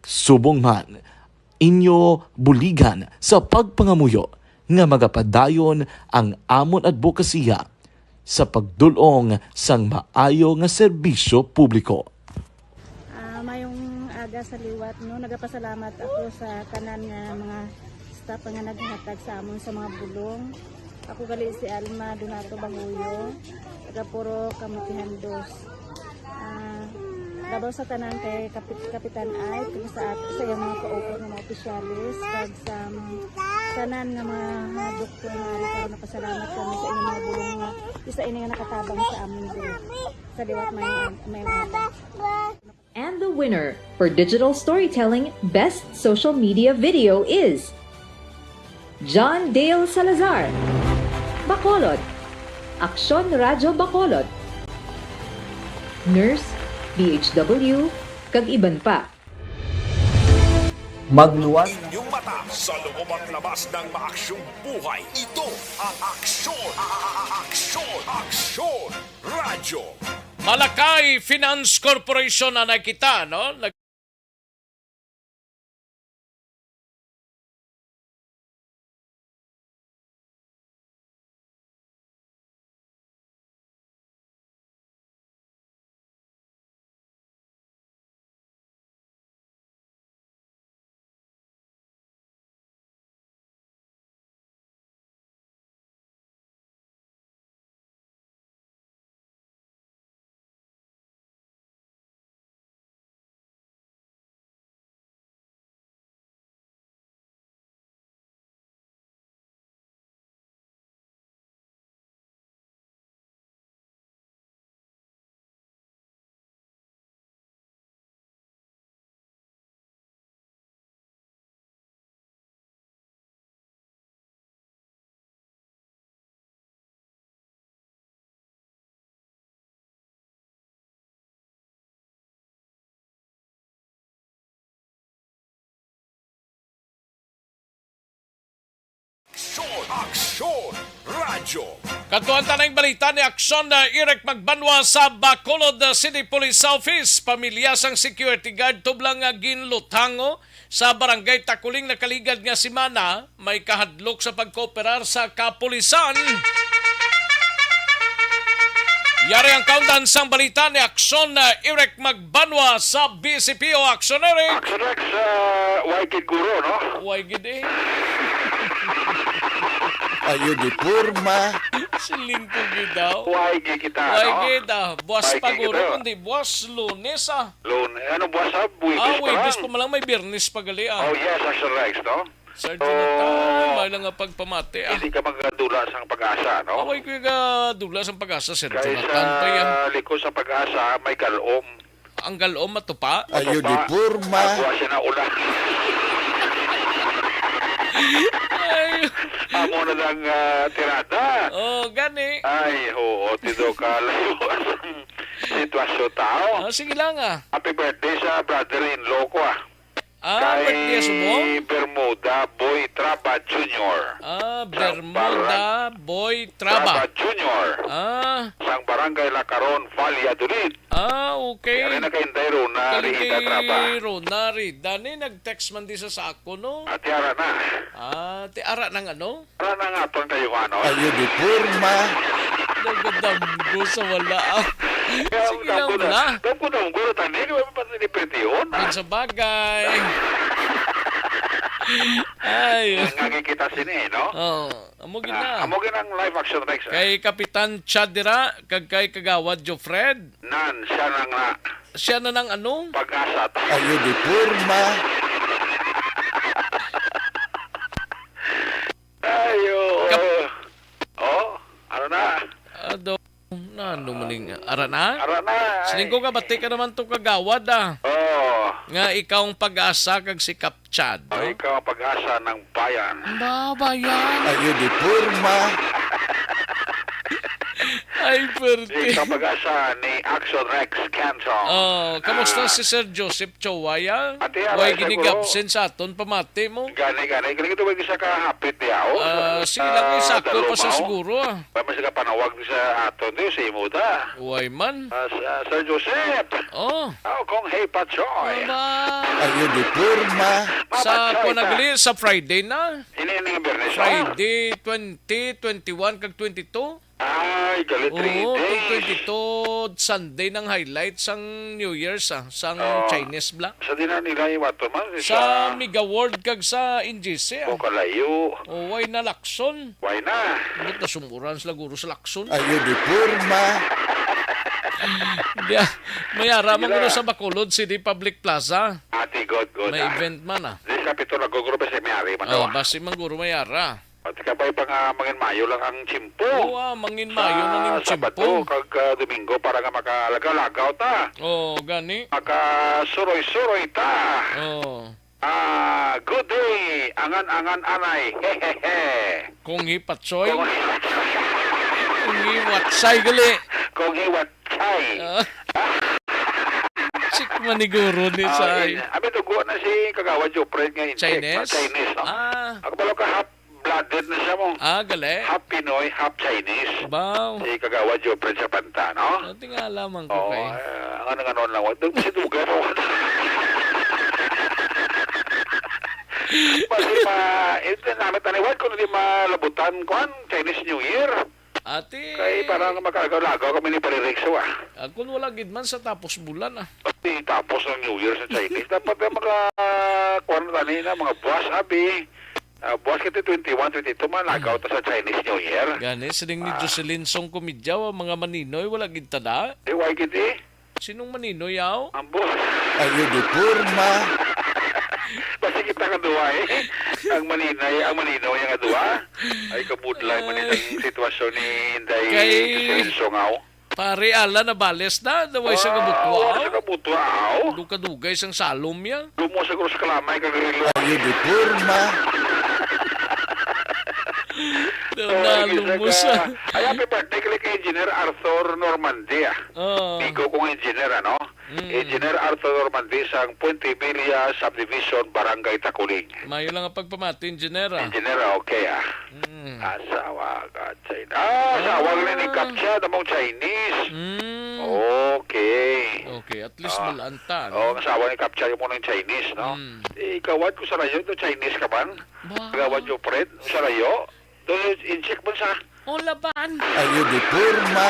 Subong man, inyo buligan sa pagpangamuyo nga magapadayon ang amon adbokasiya sa pagdul-ong sang maayo nga serbisyo publiko. Ah, mayong aga sa liwat, no? Nagapasalamat ako sa tanan nga mga staff nga naghatag sa amon sa mga bulong. Ako gali si Alma Donato Bahuyo, taga Purok Kamutihan Dos. Ah, labaw sa tanan kay Kapit-, Kapitan Ike, kag sa at-, sa iyang mga kaupat nga mga opisyalis, kag sa mga tanan nga mga, ah, doktor nga ari karon, napasalamat kami sa inyong mga bulong nga isa ini nga nakatabang sa amon diri. Sa liwat, mayong, mayong aga. And the winner for digital storytelling best social media video is John Dale Salazar, Bacolod, Aksyon Radyo Bacolod, Nurse, D H W, kag iban pa. Magluwas. Inyong mata sa loob at labas ng maaksyong buhay. Ito ang Aksyon, a-, a-, a-, Aksyon, Aksyon Radyo. Malakay Finance Corporation na nakita, no? Nag- Aksyon, Aksyon Radyo. Kadtuan ta na ang balita ni Aksyon na Eric Magbanwa sa Bacolod City Police Office. Pamilya sang security guard tublang nga ginlutango sa Barangay Taculing nakaligad nga semana, may kahadlok sa pagkooperar sa kapulisan. Yari ang kaundan sang balita ni Aksyon na Eric Magbanwa sa B C P O. Aksyon, Eric. Aksyon, Rex, ah, way gid guro, no? Way gid, eh. Ayo di porma. Siling ko gid daw. Way gid kita, Way no? gid, ah. Buwas Way pa gid guro, kita. Kundi buwas Lunes, ah. Lun-, ano, buwas, ah, Huwebes Ah, pa Huwebes lang. pa man lang, may Biyernes pa gali, ah. Oh, yes, Aksyon, Rex, no? Sir So, Jonathan, may lang nga pagpamati, ah. hindi ka magdula sang pag-asa, no? Away ko yung dula sang pag-asa, Sir Kay Jonathan, sa pa yan. likod sa pag-asa, may galom. Ang galom matupa? Ayo di Matupa. porma. Agwa siya na ulan. Ay. Amo na lang, ah, tirada. Oh, gani. Ay, oo, tido ka layo ang sitwasyon tao. Ah, sige lang, ah. Happy birthday sa brother-in-law ko, ah. Ah, Kay birthday subong? Bermuda Boy Traba Junior. Ah, Sa Bermuda barang-, Boy Traba. Traba Junior. Ah. Sang Barangay Lacaron, Valladolid. Ah, okay. Kaya rin nakainday Rona Kaling Rida kay Traba. Rona Rida ni nag-text man di sa sako, no? Ati ara na. Ah, ti ara nang ano? Para na nga aton kayo, ano? Ayo di porma. Nagadamgo sa wala, ah. Kaya Sige ang lang, damo na, wala. Damo na, ang gulo, tani, di ba, pa ni Perdion, ah? Yun sa bagay. Ay. Nga, nga kita sini, no? Oo. Amo gid Ah, na. amo gid ang live action, Rex, ah. Kay Kapitan Chad dira, kag kay Kagawad Jofred. Nan, siya nang na. Siya na nang ano? Pag-asa ta. Ayo di porma. Ayo. Kap- Oh, ano na? Ado, na ano maning, ara na? Ara na. Siling ko ka, bati ka naman to kagawad, ah. Oh. Nga ikaw ang pag-asa kag si Kap Chad, Oh, no? ikaw ang pag-asa ng bayan. Ba, bayan? Ayo di porma. Ay, pwerte. Sa pag-asa ni Axon Rex Canton. Oh, kamusta Ah. si Sir Joseph Chowaya? Ate, Way aray, gini siguro. gabsen sa aton pamati mo? Gani, gani. Galing ito, way isa ka hapit niya, oh. Ah, Sa, sige lang, sa isa ko pa sa Daluma, oh. siguro, ah. Ba, mas ka panawag sa aton, di, sa imo ta. Way man. Ah, sa, Sir Joseph. Oh. Oh, kung hey, Patsoy. Aba. Ayo di porma. Sa Patsoy kuwan na ta. gali, sa Friday na. Ini, ini nga Biyernes, oh. Friday, twenty, twenty-one, kag twenty-two. Ay, gali, three Oo, days. twenty-two, Sunday nang highlight sang New Year's, ah, sang Oh. Chinese bla. Sa dinan nila iwaton man, Sa sa Mega World kag sa N G C, ah. O, kalayo. O, way na lakson. Way na. Ba't nasumuran sila guro sa lakson? Ayo di porma. Di, ah, may ara man Sila. kuno sa Bacolod City Public Plaza. Ate, good, good, May ah. event man, ah. Di sa pito nagugrupo si Mary man Oh, daw, ah. basi man guro may ara. At kabay pa nga mangin mayo lang ang tiyempo. Oo, ah, mangin mayo lang ang Sa Sabado tiyempo. kag, ah, Domingo para nga makalagaw-lagaw ta. Oo, gani. Makasuroy-suroy ta. Oo. Ah, good day, angan-angan anay. Hehehe. Kung hipatsoy. Kung Kung hiwatsay gali. Kung hiwatsay. Ah. Chik maniguro ni Ah, Say. in-, abi, dugo na si Kagawad Jopred nga incheck. Chinese? Ah, Chinese, no? Ah. Ako pala ka half-blooded na siya mo. Ah, gali. Half Pinoy, half Chinese. Baw. Si Kagawad Jopred sa Panta, no? Ah, tingala man ko Oo, kay. ah, ang ano, ano lang, wag, si Dugan, oh. Basi ma, ito namin taniwan kung hindi malabutan, kuan, Chinese New Year. Ati. Kay parang makalagaw-lagaw kami ni Pare Rex, ah. Ah, kung wala gid man sa tapos bulan, ah. Pati tapos ng New Year sa Chinese. Dapat na maka, kuwan na tani na, mga buwas, abi. Ah, buwas kita twenty-one, twenty-two, malagaw ta sa Chinese New Year. Gani, siling ni Ah. Jocelyn Song Kumidyaw, ang mga maninoy, wala gid tada. Di, why gid, eh? Sinong maninoy, yaw? Ang buwas. Ayo di porma. Basta kita ka duwa, eh. Ang maninay, ang maninoy, ang duwa. Ay, kabudlay man Ay. itong sitwasyon ni Inday Kay Jocelyn Song, aw. Pare Alan Nabales na, daway sa Ah, Kabutwa, wala sa aw. Kabutwa, aw. Dugay-dugay sang salom ya. Lumo siguro sa kalamay kag relo. Ayo di porma. Daw Ay, nalumos, isa ka. ah. Ay, happy birthday kay, kay Engineer Arthur Normandy, ah. Oo. Amigo kong engineer, ano? Mm. Engineer Arthur Normandy sang Puente Villa Subdivision, Barangay Taculing. Mayo lang ang pagpamati, engineer, ah. Engineer, okay, ah. Mm. Asawa ka, China. Ah, asawa Ah. ka na ni Katya, namong Chinese. Mm. Okay. Okay, at least Ah. malanta, no? Oh, ang asawa ni Katya yung muna yung Chinese, no? Mm. Ikaw, what, kung sarayo, no, Chinese ka man? Ba? Ikaw, what, yung friend, sarayo? Do you inject mo sa? Oh, laban. Ayo di porma.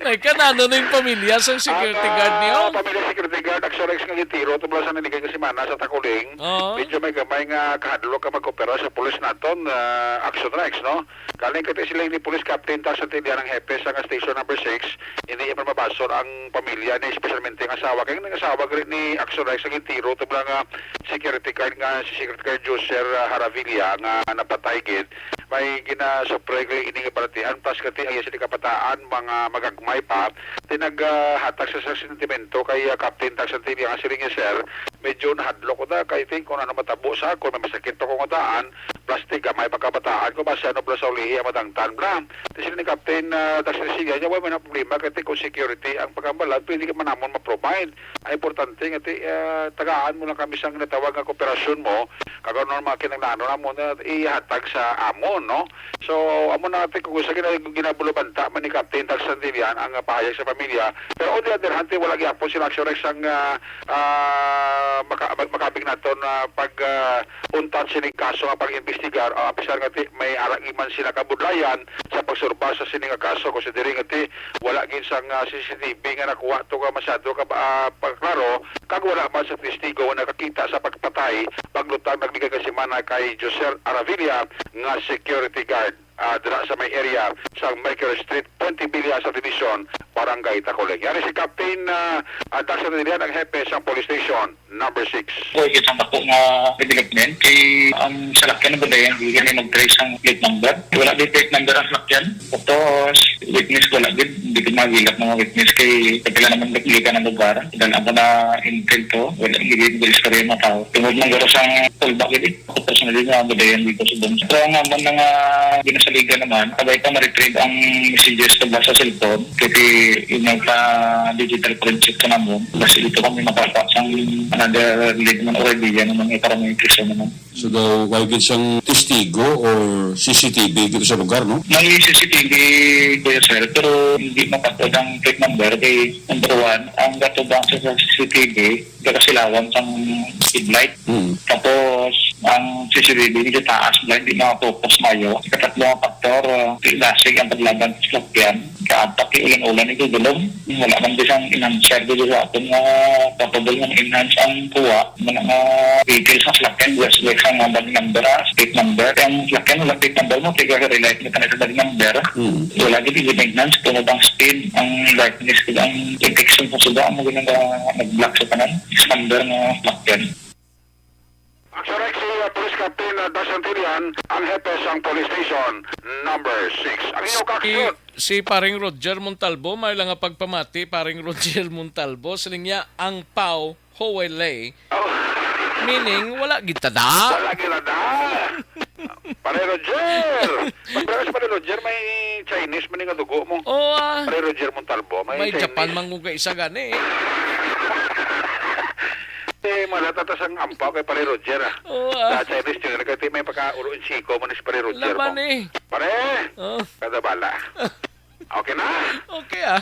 Nay, kanano na yung pamilya sa security Ang, guard niyo? ah, pamilya security guard, Axorex nga gitiro, tubla sa nanigay nga semana sa Takuling. Oo. Medyo may gamay nga kahadlok ka mag-opera sa pulis naton, ah, Action Rex, no? Kaling kati sila ni Police Captain Tax Santillan ang hepe sa nga Station Number Six, hindi man mabasol ang pamilya ni, especialmente ang asawa. Kay ang asawa gani ni Action Rex ang gitiro, tubla nga security guard nga si Security Guard Joser, ah, Haravilla nga napatay gid. May ginasupre gid ini nga balatian, plus kati ang iya sini kabataan, mga magagmay pa, tinag, ah, hatag sa, sa sentimento kay, ah, Captain Tax Santillan nga siling niya, "Sir, medyo nahadlok ko na kay think kung ano matabo sa akon, may masakit pa kong daan, plus ti gamay pa kabataan ko, basi ano pala sa ulihi ang madangtan bla." Ti sila ni Captain, ah, Tax Santillan niya, "Wala may na problema, kay think kung security ang pagkambalan, pwede ka man namon ma-provide." Ang importante nga ti, ah, tagaan mo lang kami sang ginatawag nga kooperasyon mo, kag ano ang mga kinahanglan mo na ihatag sa amon, no? So, amo na ti kung sa gina-, ginabulabanta man ni Captain Tax Santillan ang, ah, pahayag sa pamilya. Pero on the other hand, ti wala gyapon sila Axorex ang, ah, ah, maka-, mag-, makabig naton na pag, ah, untat sining kaso nga pag-imbestigar, ah, apisar nga ti may arang iman sila kabudlayan sa pagsurba sa sini nga kaso, kung sa diri nga ti wala gid sang, ah, C C T V nga nakuha to ka masyado ka, ah, pagklaro, kag wala man sa testigo nga nakakita sa pagpatay paglutang nagligad nga semana kay Joser Aravilla nga security guard, ah, dira sa may area sa Mercury Street, Puente Villa Subdivision, Barangay Tacoleng. Yari si Captain, ah, Andak sa Tinian, ang hepe sa police station number six. Oy, isang dako nga development kay ang salakyan na ba dayon, hindi na mag-trace ang plate number. Wala di plate number ang salakyan. Tapos, witness, wala gid. Hindi ko magilak mga witness kay kapila naman nagilikan ang lugar. Dahil ako na intel to, wala gid yung istorya ng tao. Tungod man garo sang Talba gid, ako personally nga gadayan dito sa Bong. Pero ang amon nga ginasaligan naman, sabay pa ma-retrieve ang messages ko ba sa cellphone, kasi yung nagpa-digital forensic ko naman, kasi dito kami makapa sang another lead man or idea naman, eh, para may impresyon naman. So daw, wala gid siyang testigo or C C T V dito sa lugar, no? May C C T V, Kuya Sir, pero hindi makatod ang plate number. Kay, number one, ang gatubang sa C C T V, gakasilawan sang speed light. Mm. Tapos, ang C C T V, medyo taas, blind, di makafocus mayo. Ikatatlo nga faktor, uh, lasig ang paglaban sa sakyan. Kaapat, kay ulan-ulan, ito gulong. Wala man bisan enhancer dito sa aton nga capable nga enhance ang kuha. Mga, mga details sa sakyan, just like sa mga bag number, ah, plate number. Kaya ang sakyan, wala plate number mo, kaya relight mo tanan sa bag number. Mm. Wala gid i-maintenance, kung ang speed, ang brightness, kung ang detection sa suga, ang mga nag-block sa tanan, standard nga sakyan. Action X, si, uh, Police Captain, uh, Dustin Tilian, ang hepe sang Police Station number six. Ang inyong Si, kaaksyon. Si Paring Roger Montalbo, may lang nga pagpamati, Paring Roger Montalbo, siling niya, ang pau, Huwelei. Oh. Meaning, wala gid ta da. Wala gid ta da. Pare Roger! Pagkakaroon si Pare Roger, may Chinese man nga dugo mo. Oo, ah. Pare Roger Montalbo, may May Chinese. Japan man kung kaisa gani, eh. Eh, malata ta sang ampaw kay Pare Roger, ah. Oo, ah. Sa Chinese, tingnan ka, may pagka-ulo in siko mo ni si Pare Roger Laban, mo. Eh. Pare! Oh. Kada bala. Okay na? Okay, ah.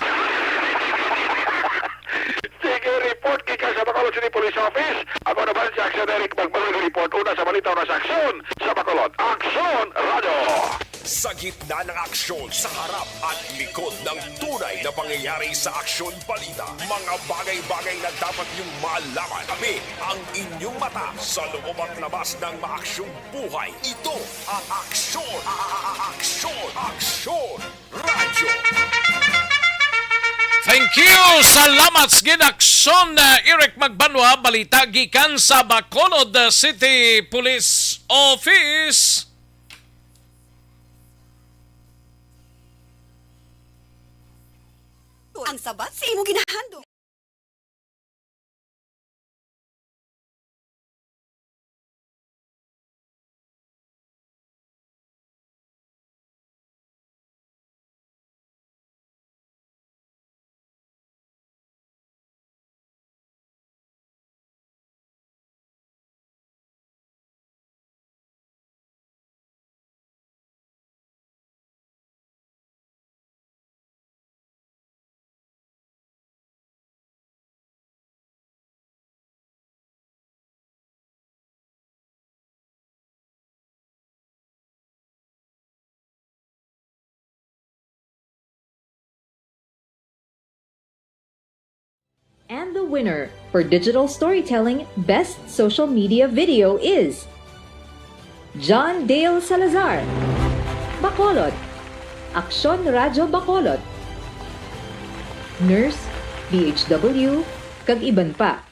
Sige, report gikan sa Bacolod City Police Office. Ako naman si Aksyon Eric Magmahal report. Una sa balita, una sa aksyon sa Bacolod. Aksyon Radio! Sa gitna ng aksyon, sa harap at likod ng tunay na pangyayari sa Aksyon Balita, mga bagay-bagay na dapat niyong malaman. Kami ang inyong mata sa loob at labas ng maaksyong buhay. Ito ang Aksyon, a-, a-, a-, Aksyon, Aksyon Radyo. Thank you. Salamat sa ginaksyon, uh, Eric Magbanwa. Balita gikan sa Bacolod, uh, City Police Office. Ang sabat sa imo ginahandom. And the winner for digital storytelling best social media video is John Dale Salazar, Bacolod, Aksyon Radyo Bacolod, Nurse, D H W, kag iban pa.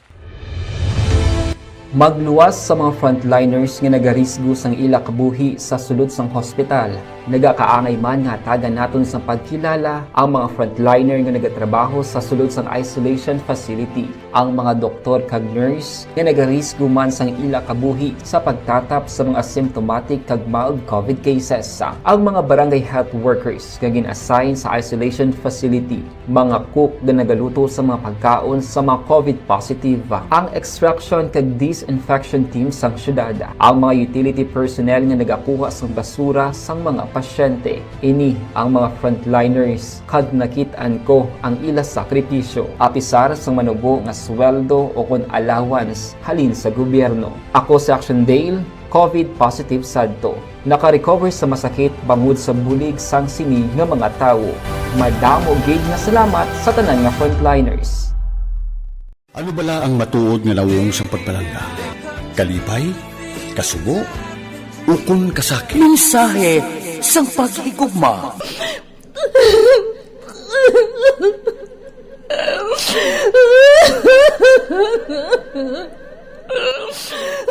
Magluwas sa mga frontliners nga nagarisgo sang ila kabuhi sa sulod sang hospital. Nagakaangay man nga hatagan naton sang pagkilala ang mga frontliner nga nagatrabaho sa sulod sang isolation facility, ang mga doktor kag nurse nga nagarisgo man sang ila kabuhi sa pagtatap sa mga symptomatic kag mild covid cases, ang mga barangay health workers nga gin-assign sa isolation facility, mga cook nga nagaluto sa mga pagkaon sa mga covid positive, ang extraction kag disinfection team sang syudad, ang mga utility personnel nga nagakuha sang basura sang mga pasyente. Ini ang mga frontliners, kag nakit-an ko ang ila sakripisyo. Apisar sang manubo nga sweldo o kon allowance halin sa gobyerno. Ako si Action Dale, covid positive sadto. Naka-recover sa masakit bangod sa bulig sang sini nga mga tawo. Madamo gid nga salamat sa tanan nga frontliners. Ano bala ang matuod nga nawong sang pagpalangga? Kalipay? Kasubo? Ukon kasakit? Mensahe sang paghigugma.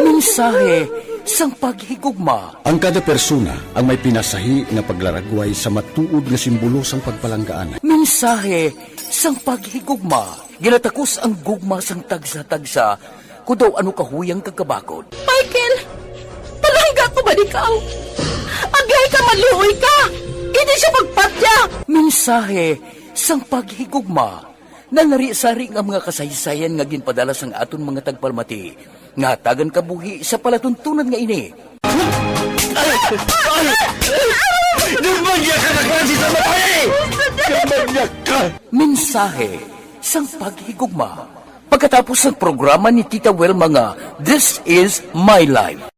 Mensahe sang paghigugma. Ang kada persona ang may pinasahi nga paglaragway sa matuod nga simbolo sang pagpalanggaan. Mensahe sang paghigugma. Ginatakos ang gugma sang tagsa-tagsa, kon daw ano kahuyang kag kabakod. Michael! Panikaw! Agay ka, maluoy ka! Hindi siya magpatya! Mensahe sang paghigugma. Nanari-sari nga mga kasaysayan nga ginpadala sang aton mga tagpalamati nga hatagan kabuhi sa palatuntunan nga ini. Ay! Ay! Demonyo ka na klase sa babae! Demonyo ka! Mensahe sang paghigugma. Pagkatapos ng programa ni Tita Wilma nga This Is My Life.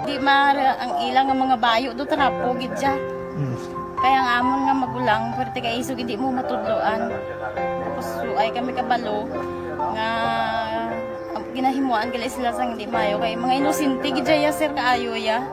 Di ma-, ang ila nga mga bayo do trapo gid siya. Mm. Kaya ang amon nga magulang, pwerte kay isog hindi mo matudloan. Tapos, ay kami kabalo nga, ang ginahimuan gali sila sang hindi mayo. Kay mga inosente gid siya, sir, kaayo ya.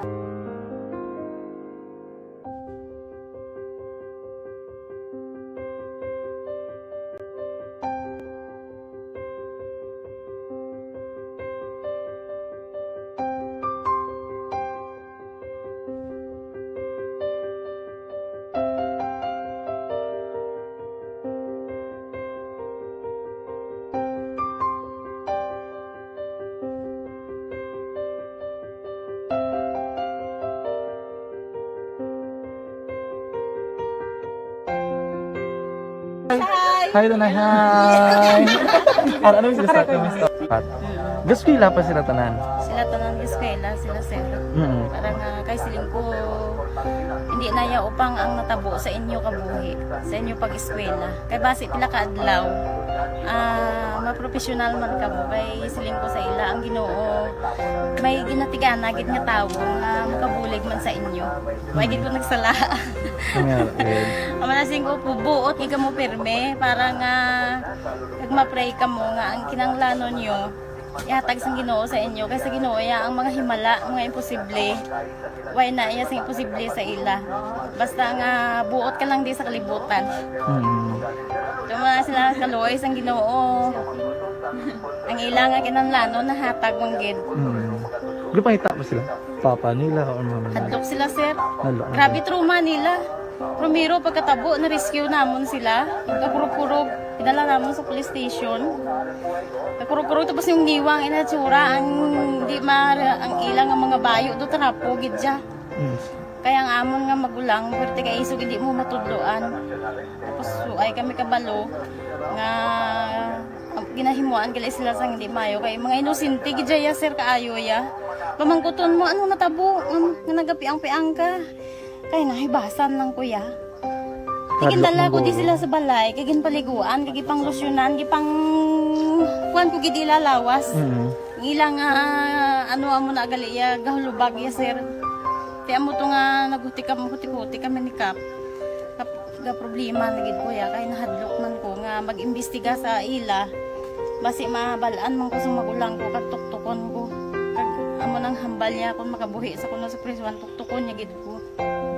Hi! Hi, Tanay. Hi! Ano, ano yung gusto? Ano yung gusto? Pat. Gaskwela pa sila tanan? Sila tanan gaskwela, sila sir. Mm. Para nga kay siling ko, hindi na ya upang ang natabo sa inyo kabuhi, sa inyo pag-eskwela. Kay basi pila ka adlaw, ah, mapropesyonal man kamo. Kay siling ko sa ila, ang Ginoo may ginatigana gid nga tawo nga makabulig man sa inyo. Wa gid ko nagsala. Nga, eh. Amo na sing ko, buot gid kamo pirme para nga kag ma-pray kamo nga ang kinahanglanon nyo ihatag sang Ginoo sa inyo, kay sa Ginoo ya ang mga himala, mga imposible. Way na iya sing imposible sa ila. Basta nga buot ka lang di sa kalibutan. Mm. Tuma sila kaluoy sang Ginoo. Ang ila nga kinahanglanon nahatag man gid. Mm. Gipangita pa sila? Papa nila or mama nila? Hadlok sila, sir. Hadlok na Grabe sila. Trauma nila. Primero, pagkatabo, na-rescue namon sila. Pagkakurog-kurog, pinala namon sa police station. Kakurog-kurog, tapos yung niwang inatsura, ang di ma-, ang ilang nga mga bayo, do trapo, gid siya. Mm. Kaya ang amon nga magulang, pwerte kay isog, hindi mo matudloan. Tapos, ay kami kabalo nga, ang ginahimuan gali sila sang hindi mayo. Kay mga inosente gid ya, sir, kaayo ya. Pamangkuton mo, ano natabo? Um, nga nagapiang-piang ka. Kay nahibasan lang, kuya. Hadlok Tigindala man ko di guro. Sila sa balay, kay ginpaliguan, kay gipanglusyonan, gipang kuan ko gid ila lawas. Mm. Ang ila nga, ano, amo na gali ya, gahulubag ya, sir. Ti amo to nga naghuti kam-, huti-huti kami ni Kap. Kap-, ga problema na gid ko ya, kay nahadlok man ko nga mag-imbestiga sa ila. Basi mabal-an man ko sa magulang ko, kag tuktukon ko. Kag amo nang hambal niya kung makabuhi sa kuno sa prisuan, tuktukon niya gid ko.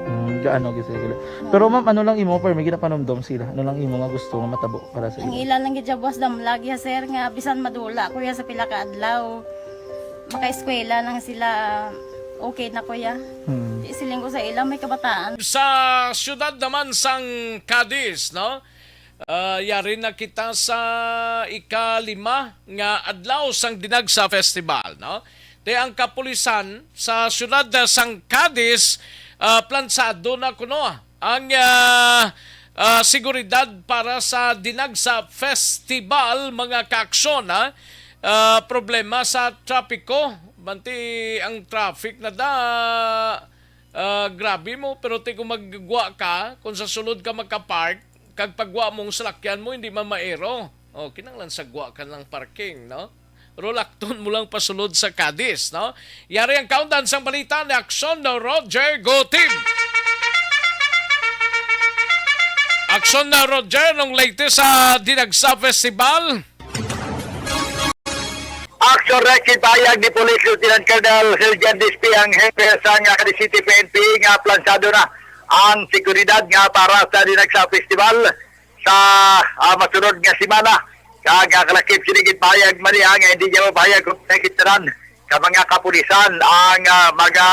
Mm, gaano gid sila. Pero ma'am, ano lang imo, permi ginapanumdom sila? Ano lang imo nga gusto nga matabo para sa Ang ila? Ila lang gid siya buwas damlag ya, sir, nga bisan madula ko ya sa pila ka adlaw, makaeskwela nang sila, okay na ko ya. Hmm. Di siling ko sa ila, may kabataan. Sa siyudad naman sang Cadiz, no? Ah, yari na kita sa ikalima nga adlaw sang Dinagsa Festival, no? Te ang kapulisan sa siyudad sang Cadiz, ah, plansado na kuno ang, ah, ah, seguridad para sa Dinagsa Festival, mga kaaksyon, ha? Ah, problema sa trapiko, banti ang traffic na da, ah, grabe mo, pero ti kung maggwa ka, kung sa sulod ka magka-park, kag pagwa mong salakyan mo, hindi man maero. Oh, kinahanglan sa gwa ka lang parking, no? Rulakton mo lang pasulod sa Cadiz, no? Yari ang kaundan sang balita ni Aksyon na Roger Gutib. Aksyon na Roger, nung latest sa Dinagsa Festival. Correct, ipahayag ni Police Lieutenant Colonel Hiljan Dispi ang hepe sang Cadiz City P N P nga plansado na ang seguridad nga para sa dinagsa festival sa, ah, masunod nga semana. Kag, ah, kalakip sini, ginpahayag man niya nga hindi niya mapahayag kung nakitanan ka mga kapulisan ang, ah, mga,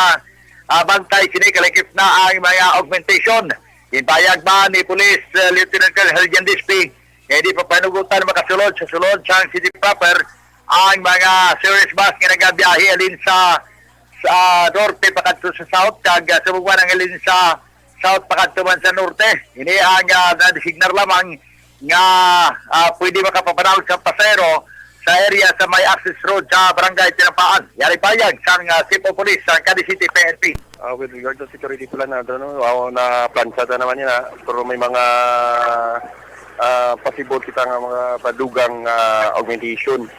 ah, bantay sini, kalakip na ang mga augmentation. Ginpahayag man ni Police, ah, Lieutenant Colonel Hiljan Dispi nga hindi pa panugutan makasulod sa sulod sang city proper ang mga service bus nga nagabiyahe halin sa, sa norte pakadto sa south, kag, ah, subong man ang halin sa south pakadto man sa norte. Ini ang, ah, nadesignar lamang nga, ah, pwede makapapanahon sa pasahero sa area sa may access road sa Barangay Tinampaan. Yari payag sang, ah, Chief of Police sa Cadiz City P N P. Ah, with regard to security plan nato, no, ah, na plansa ta naman yan, ah. Pero may mga, ah, possible kita nga mga padugang, ah, augmentation.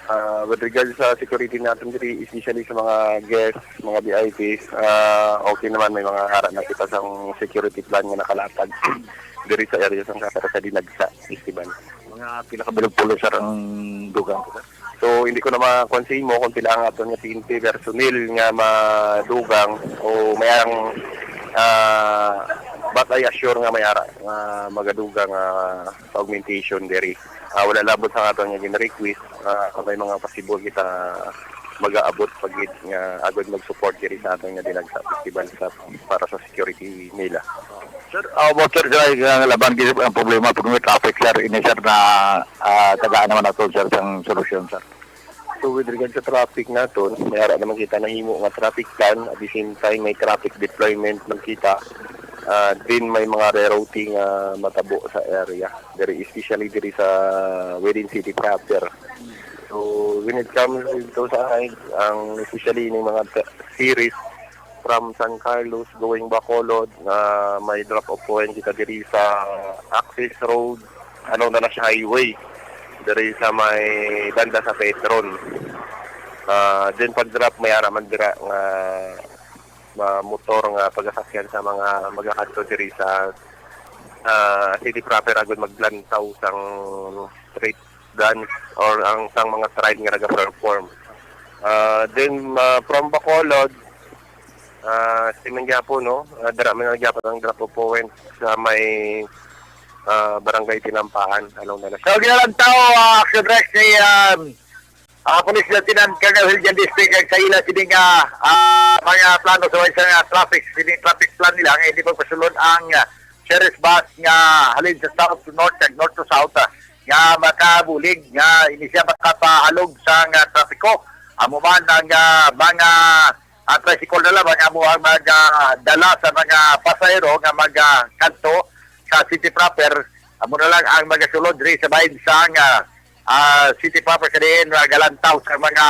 Ah, with regard sa security natin diri, especially sa mga guests, mga V I Ps, ah, okay naman, may mga ara na kita sang security plan nga nakalatag diri sa area sang Katara sa Dinagsa Festival. Mga pila ka bilog pulis, sir, ang dugang ko, sir? So, hindi ko na makuan sa imo kung pila ang aton nga P N P personnel nga madugang o may ang, ah, but I assure nga may ara nga magadugang, ah, sa augmentation diri. Ah, wala labot sa aton nga gina-request, ah, kung may mga possible kita mag-aabot pa gid nga agod mag-support diri sa aton nga Dinagsa Festival sa, para sa security nila. Sir, ah, about, sir, sa, ah, laban gid ang problema pag may traffic, sir, ini, sir, na, ah, tagaan naman nato, sir, sang solusyon, sir. So, with regard sa traffic naton, may ara naman kita nahimo nga traffic plan, at the same time may traffic deployment man kita, ah, then may mga rerouting, ah, matabo sa area, diri, especially diri sa within city proper. So, when it comes dito sa, ang especially yung mga t-, series from San Carlos going Bacolod, nga may drop-off point kita diri sa access road, ano na na siya, highway, diri sa may banda sa Petron. Ah, then pag-drop, may ara man dira nga, ah, motor nga pagasakyan sa mga magakadto diri sa, ah, city proper agud maglantaw sang street dance or ang sang mga tribe nga naga-perform. Ah, then, ah, from Bacolod, ah, si man gyapon, no? Ah, dira man gyapon ang drop-off point sa may, ah, Barangay Tinampaan, along na siya. So, ginalantaw, ah, Action Rex ni, um, ah, Police Lieutenant Colonel Hiljan District, kag sa ila sini nga, ah, mga plano sa, sa nga traffic, sini traffic plan nila nga hindi pagpasulod ang, ah, service bus nga halin sa south to north kag north to south, ah, nga makabulig nga hindi siya makapaalog sa nga trapiko. Amo man ang, ah, mga, ah, tricycle na lamang amo ang magdala sa mga pasahero nga magkadto sa city proper. Amo na lang ang magasulod diri sa bahin sa nga, ah, city proper, kadiin magalantaw sa mga,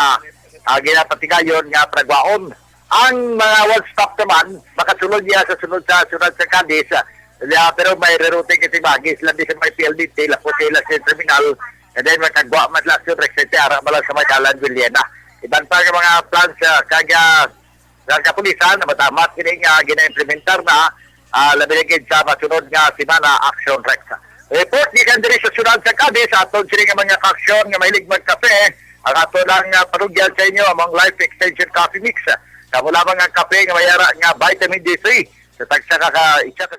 ah, ginapatigayon nga panagwaon. Ang mga one stop naman, makasulod niya sa sunod sa syudad sa Cadiz, ah, niya, pero may rerouting kasi bagis lang di sa may P L D T, lapos sa ila sa terminal, and then makagwa man lang sa Rex City, ara man lang sa may Dalan Villena. Iban pa nga mga plans, ah, kag, ah, sa kapulisan, na matamat kini nga gina-implementar na, ah, labi na gid sa masunod nga semana, Action Rex. Report gikan diri sa syudad sa Cadiz, aton sini nga mga kaaksyon nga mahilig magkape, ang ato lang, ah, panugyan sa inyo among Life Extension Coffee Mix. Kamo lamang ang kape nga may ara nga vitamin D three. Sa tagsa ka, ka, isa ka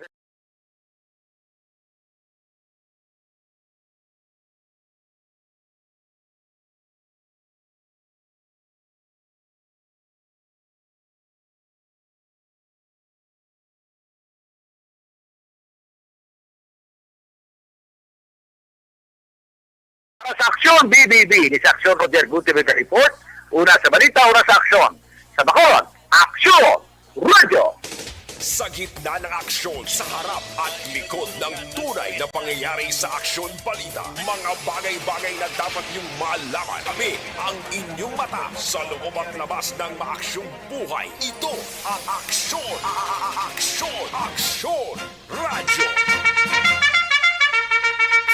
Para sa Aksyon, B B B, ni sa Aksyon Roger Gutierrez ang report. Una sa balita, una sa aksyon. Sa Bacolod, Aksyon Radio. Sa gitna ng aksyon, sa harap at likod ng tunay na pangyayari sa Aksyon Balita, mga bagay-bagay na dapat niyong malaman. Kami ang inyong mata sa loob at labas ng maaksyong buhay. Ito ang Aksyon, a-, a-, a-, Aksyon, Aksyon Radyo.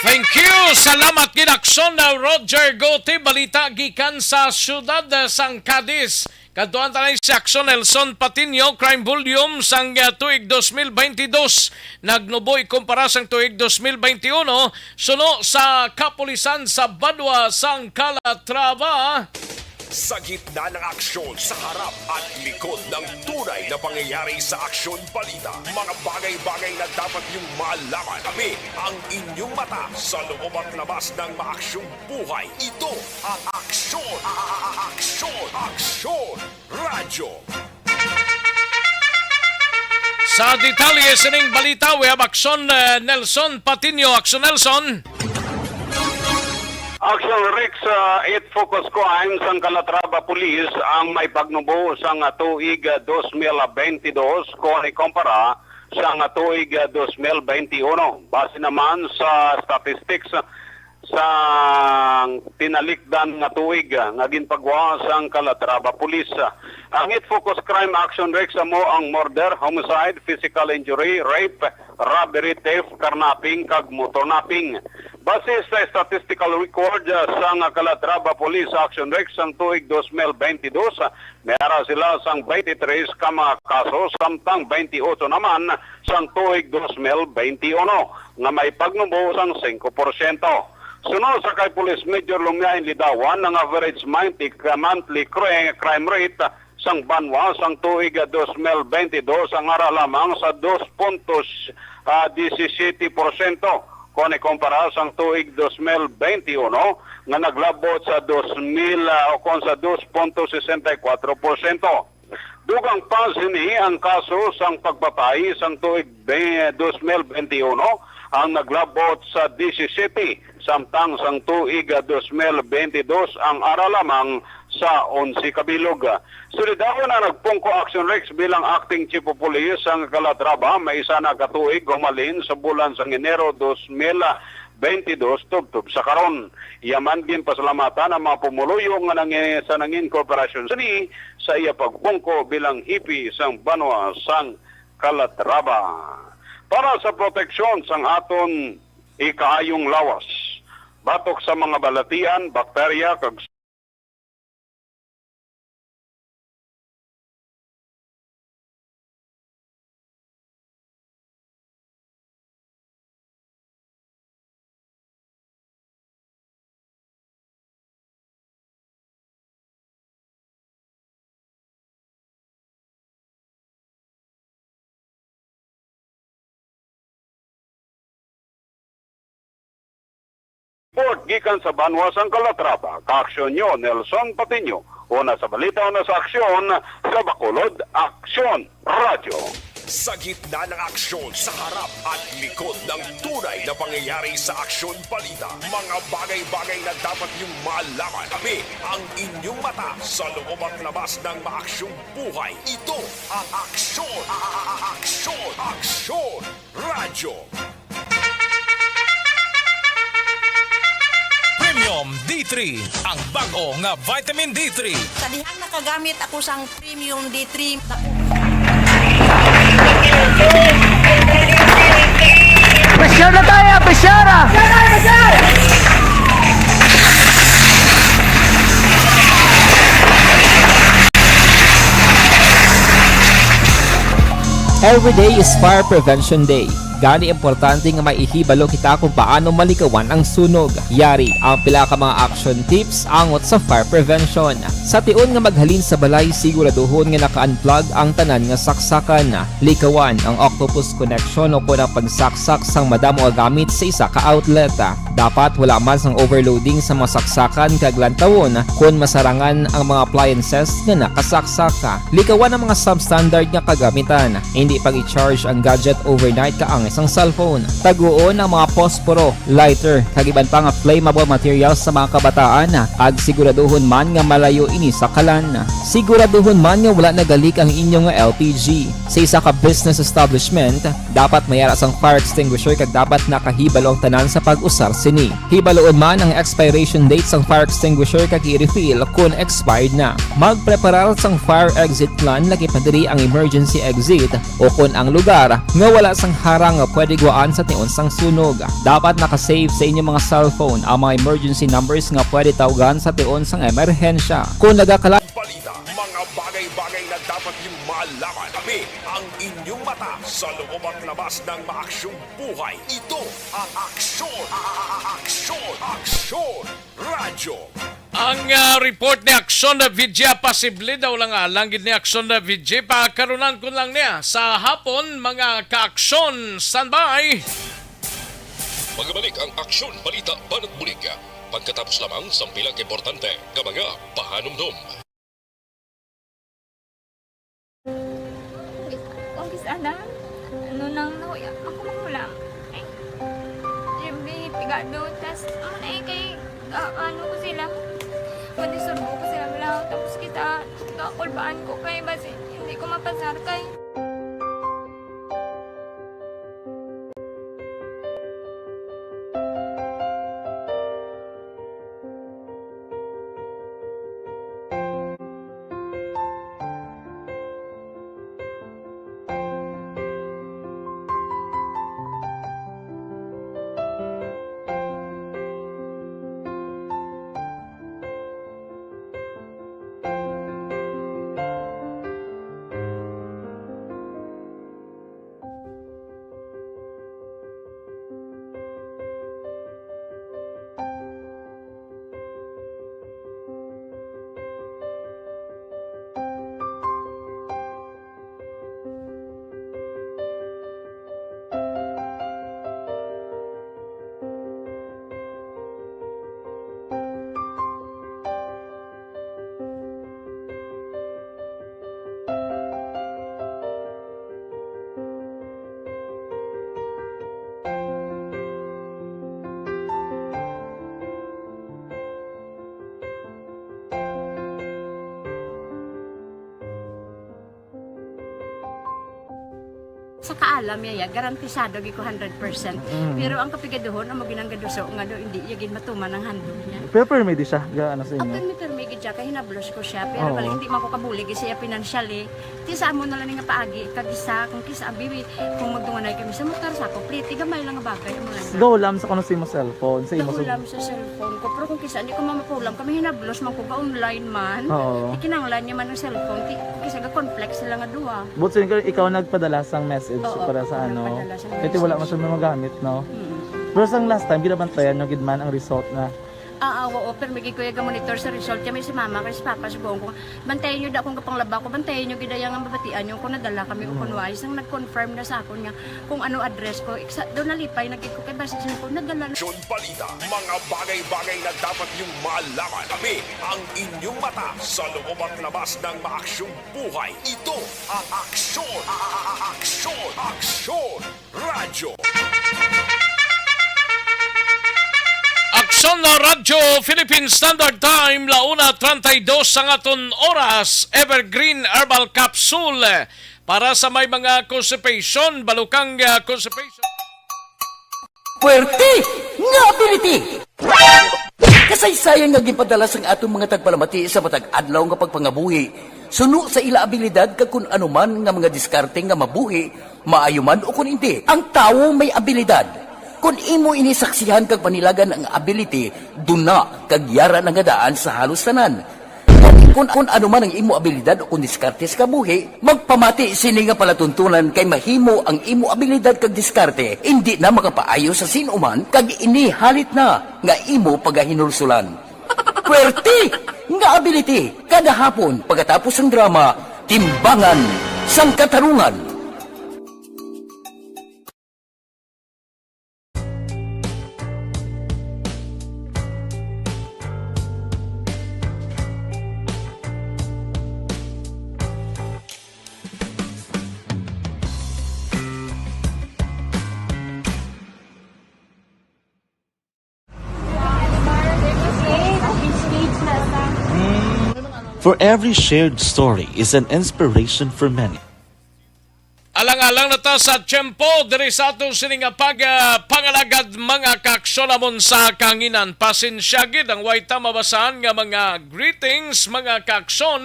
Thank you. Salamat gid, Aksyon na Roger Gote. Balita gikan sa siyudad, eh, sang Cadiz. Kadtuan ta na si Aksyon Nelson Patiño, Crime Volume sang, eh, tuig dos mil baynte dos. Nagnubo ikumpara sang tuig dos mil baynte uno, suno sa kapulisan sa Banwa sang Calatrava. Sa gitna ng aksyon, sa harap at likod ng tunay na pangyayari sa Aksyon Balita, mga bagay-bagay na dapat niyong malaman. Kami ang inyong mata sa loob at labas ng maaksyong buhay. Ito ang Aksyon, a- a- a- Aksyon, Aksyon Radyo. Sa detalye sining balita, we have Aksyon, eh, Nelson Patiño. Aksyon, Nelson. Action Rex, ah, eight focus crime sang Calatrava Police ang may pagnubo sang tuig, ah, dos mil benti dos kon ikumpara sang tuig, ah, dos mil benti uno. Base naman sa statistics, ah, sang tinalikdan nga tuig, ah, nga ginpagwa sang Calatrava Police. Ang eight focus crime, Action Rex, amo ang murder, homicide, physical injury, rape, robbery, theft, carnapping, kag motor napping. Base sa statistical record, ah, sang Calatrava Police, Action Rex, sang tuig dos mil benti dos, ah, may ara sila sang twenty-three ka mga kaso, samtang twenty-eight naman sang tuig dos mil twenty-one, nga may pagnubo sang singko porsyento. Sunod sa kay Police Major Lumiain Lidawan, ang average monthly, monthly cri-, crime rate sang banwa sang tuig dos mil twenty-two ang ara lamang sa dos punto, ah, disisete porsyento kon ikumpara sang tuig dos mil twenty-one nga naglabot sa dos mil, ah, o kon sa dos punto sesenta y kuwatro porsyento. Dugang pa sini ang kaso sang pagpatay sang tuig be-, dos mil twenty-one ang naglabot sa disisete, samtang sang tuig, ah, dos mil twenty-two ang ara lamang sa onse ka bilog. Si Lidawan ang nagpungko, Action Rex, bilang acting chief of police sang Calatrava, may isa na ka tuig humalin sa bulan sang Enero dos mil twenty-two tubtob sa karon. Iya man ginpasalamatan ang mga pumuluyo nga nangi-, sa nangin kooperasyon sini sa iya pagpungko bilang hipi sang banwa sang Calatrava. Para sa proteksyon sang aton ikaayong lawas, batok sa mga balatian, bakterya, kag Report gikan sa banwa sang Calatrava, kaaksyon nyo, Nelson Patiño. Una sa balita, una sa aksyon, sa Bacolod, Aksyon Radyo. Sa gitna ng aksyon, sa harap at likod ng tunay na pangyayari sa Aksyon Balita, mga bagay-bagay na dapat niyong malaman. Kami ang inyong mata sa loob at labas ng maaksyong buhay. Ito ang Aksyon, a- a- a- Aksyon, Aksyon Radyo. Premium D three, ang bag-o nga vitamin D three. Sa dihang nakagamit ako sang Premium D three, naku. Pressure na tayo, pressure, ah! Every day is Fire Prevention Day. Gani, importante nga may ihibalo kita kung paano malikawan ang sunog. Yari ang pila ka mga action tips angot sa fire prevention. Sa tion nga maghalin sa balay, siguraduhon nga naka-unplug ang tanan nga saksakan. Likawan ang octopus connection o kon ang pagsaksak sang madamo nga gamit sa isa ka outlet. Dapat wala man sang overloading sa mga saksakan kag lantawon kon masarangan ang mga appliances nga nakasaksak. Likawan ang mga substandard nga kagamitan. Hindi pag-i-charge ang gadget overnight kaangay sang cellphone. Taguon ang mga posporo, lighter, kag iban pa nga flammable materials sa mga kabataan, kag siguraduhon man nga malayo ini sa kalan. Siguraduhon man nga wala nagalik ang inyo nga L P G. Sa isa ka business establishment, dapat may ara sang fire extinguisher kag dapat nakahibalo ang tanan sa pag-usar sini. Hibaloon man ang expiration date sang fire extinguisher kag i-refill kon expired na. Magpreparar sang fire exit plan, lakip na diri ang emergency exit o kon ang lugar nga wala sang harang nga pwede gwaan sa tion sang sunog. Dapat naka-save sa inyong mga cellphone ang mga emergency numbers nga pwede tawgan sa tion sang emerhensya. Kon nagakala- Balita, mga bagay-bagay na dapat niyong malaman. Kami ang inyong mata sa loob at labas ng maaksyong buhay. Ito ang Aksyon, a- a- a- Aksyon, Aksyon Radyo. Ang, ah, report ni Aksyon na V G, ah, posible daw lang, ah, lang gid ni Aksyon na V G. Pakarunan ko lang niya sa hapon, mga ka-aksyon. Standby! Magabalik ang Aksyon Balita Banat Bulig pagkatapos lamang sang pila ka importante nga mga pahanumdom. Kung kis-, kung kis-, ana, ano nang nahuya, ako mahulam. Ay, Jimmy, pigado, tas, ano na eh, kay, ah, ano ko sila, madisurbo ko sila, wala, tapos kita, kakulbaan ko kay, basi, hindi ko mapasar kay. Sa kaalam niya, ya, garantisado gid ko hundred percent. Mm. Pero ang kapigaduhon, amo ginang gaduso nga daw hindi iya gid matuman ang handog niya. Pero permi di siya, ga-, ano sa inyo? Ah, permi, permi gid siya, kay hinablos ko siya. Pero Oo. bali, hindi man ko kabulig siya financially. Ti sa amo na lang nga paagi, kag isa, kung kisa, abi, kung magdunganay kami sa motor, sa ako, pliti, gamay lang nga bagay, amo lang. Gahulam sa kuno sa imo cellphone, sa imo Gahulam sa cellphone ko, pero kung kisa, hindi ko mamapulam, kami hinablos man ko, ga-online man. Oo. Ikinanglan niya man ang cellphone, ti, kung kisa, ga-conflict sila nga duha. But so, ikaw, ikaw nagpadala sang message Oo, para sa ako ano? nagpadala sang Kasi wala message. man siya magamit, no? Mm. Pero sang last time, ginabantayan nyo gid man ang result na Ah, ah, oo, pero may gid kuya ga-monitor sa result. Kami si mama, kay si papa, si buong ko. Bantayan nyo da kung kapanglaba ko, bantayan nyo gid ang mabatian nyo kung nadala kami o Mm. kung wala. Isang nag-confirm na sa akon nga kung ano address ko. Iksa, doon nalipay na gid ko kay basta siya ko nadala na. Aksyon Balita, mga bagay-bagay na dapat niyong malaman. Kami ang inyong mata sa loob at labas ng maaksyong buhay. Ito ang Aksyon, a-, a-, a-, Aksyon, Aksyon Radyo. Aksyon na Radyo Philippine Standard Time, la una treinta y dos ang aton oras. Evergreen Herbal Capsule para sa may mga constipation, balukang, ah, constipation. Puwerte nga ability! Kasaysayan nga ginpadala sang aton mga tagpalamati sa matag adlaw nga pagpangabuhi, suno sa ila abilidad kag kun ano man nga mga diskarte nga mabuhi, maayo man o kun indi. Ang tawo may abilidad. Kun imo ini saksihan kag panilagan ang ability, duna kag yara na nga daan sa halos tanan. Kun, kun ano man ang imo abilidad o kun diskarte sa kabuhi, magpamati sini nga palatuntunan kay mahimo ang imo abilidad kag diskarte indi na makapaayo sa sin-o man kag ini halit na nga imo pagahinulsulan. Puwerte nga ability kada hapon pagkatapos sang drama, Timbangan sang Katarungan. For every shared story is an inspiration for many. Alang-alang na ta sa tiyempo diri sa aton sini nga pag, ah, pangalagad, mga kaaksyon namon sa kahanginan. Pasensya gid ang way ta mabasahan nga mga greetings, mga kaaksyon.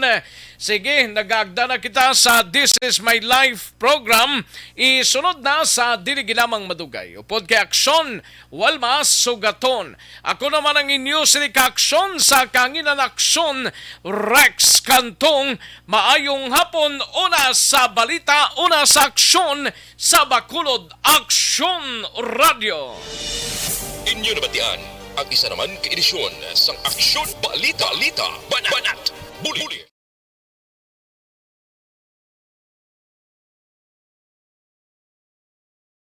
Sige, nagaagda na kita sa This Is My Life program. Isunod na sa dili ginamang madugay. Upod kay Aksyon, Walma Sugaton. Ako naman ang inyo sini kaaksyon sa kahanginan, Aksyon, Rex Cantong. Maayong hapon, una sa balita, una sa aksyon, sa Bacolod Aksyon Radio. Inyo nabatian Ang isa naman ka edisyon sang Aksyon Balita, Balita, Banat, Banat, Bulig.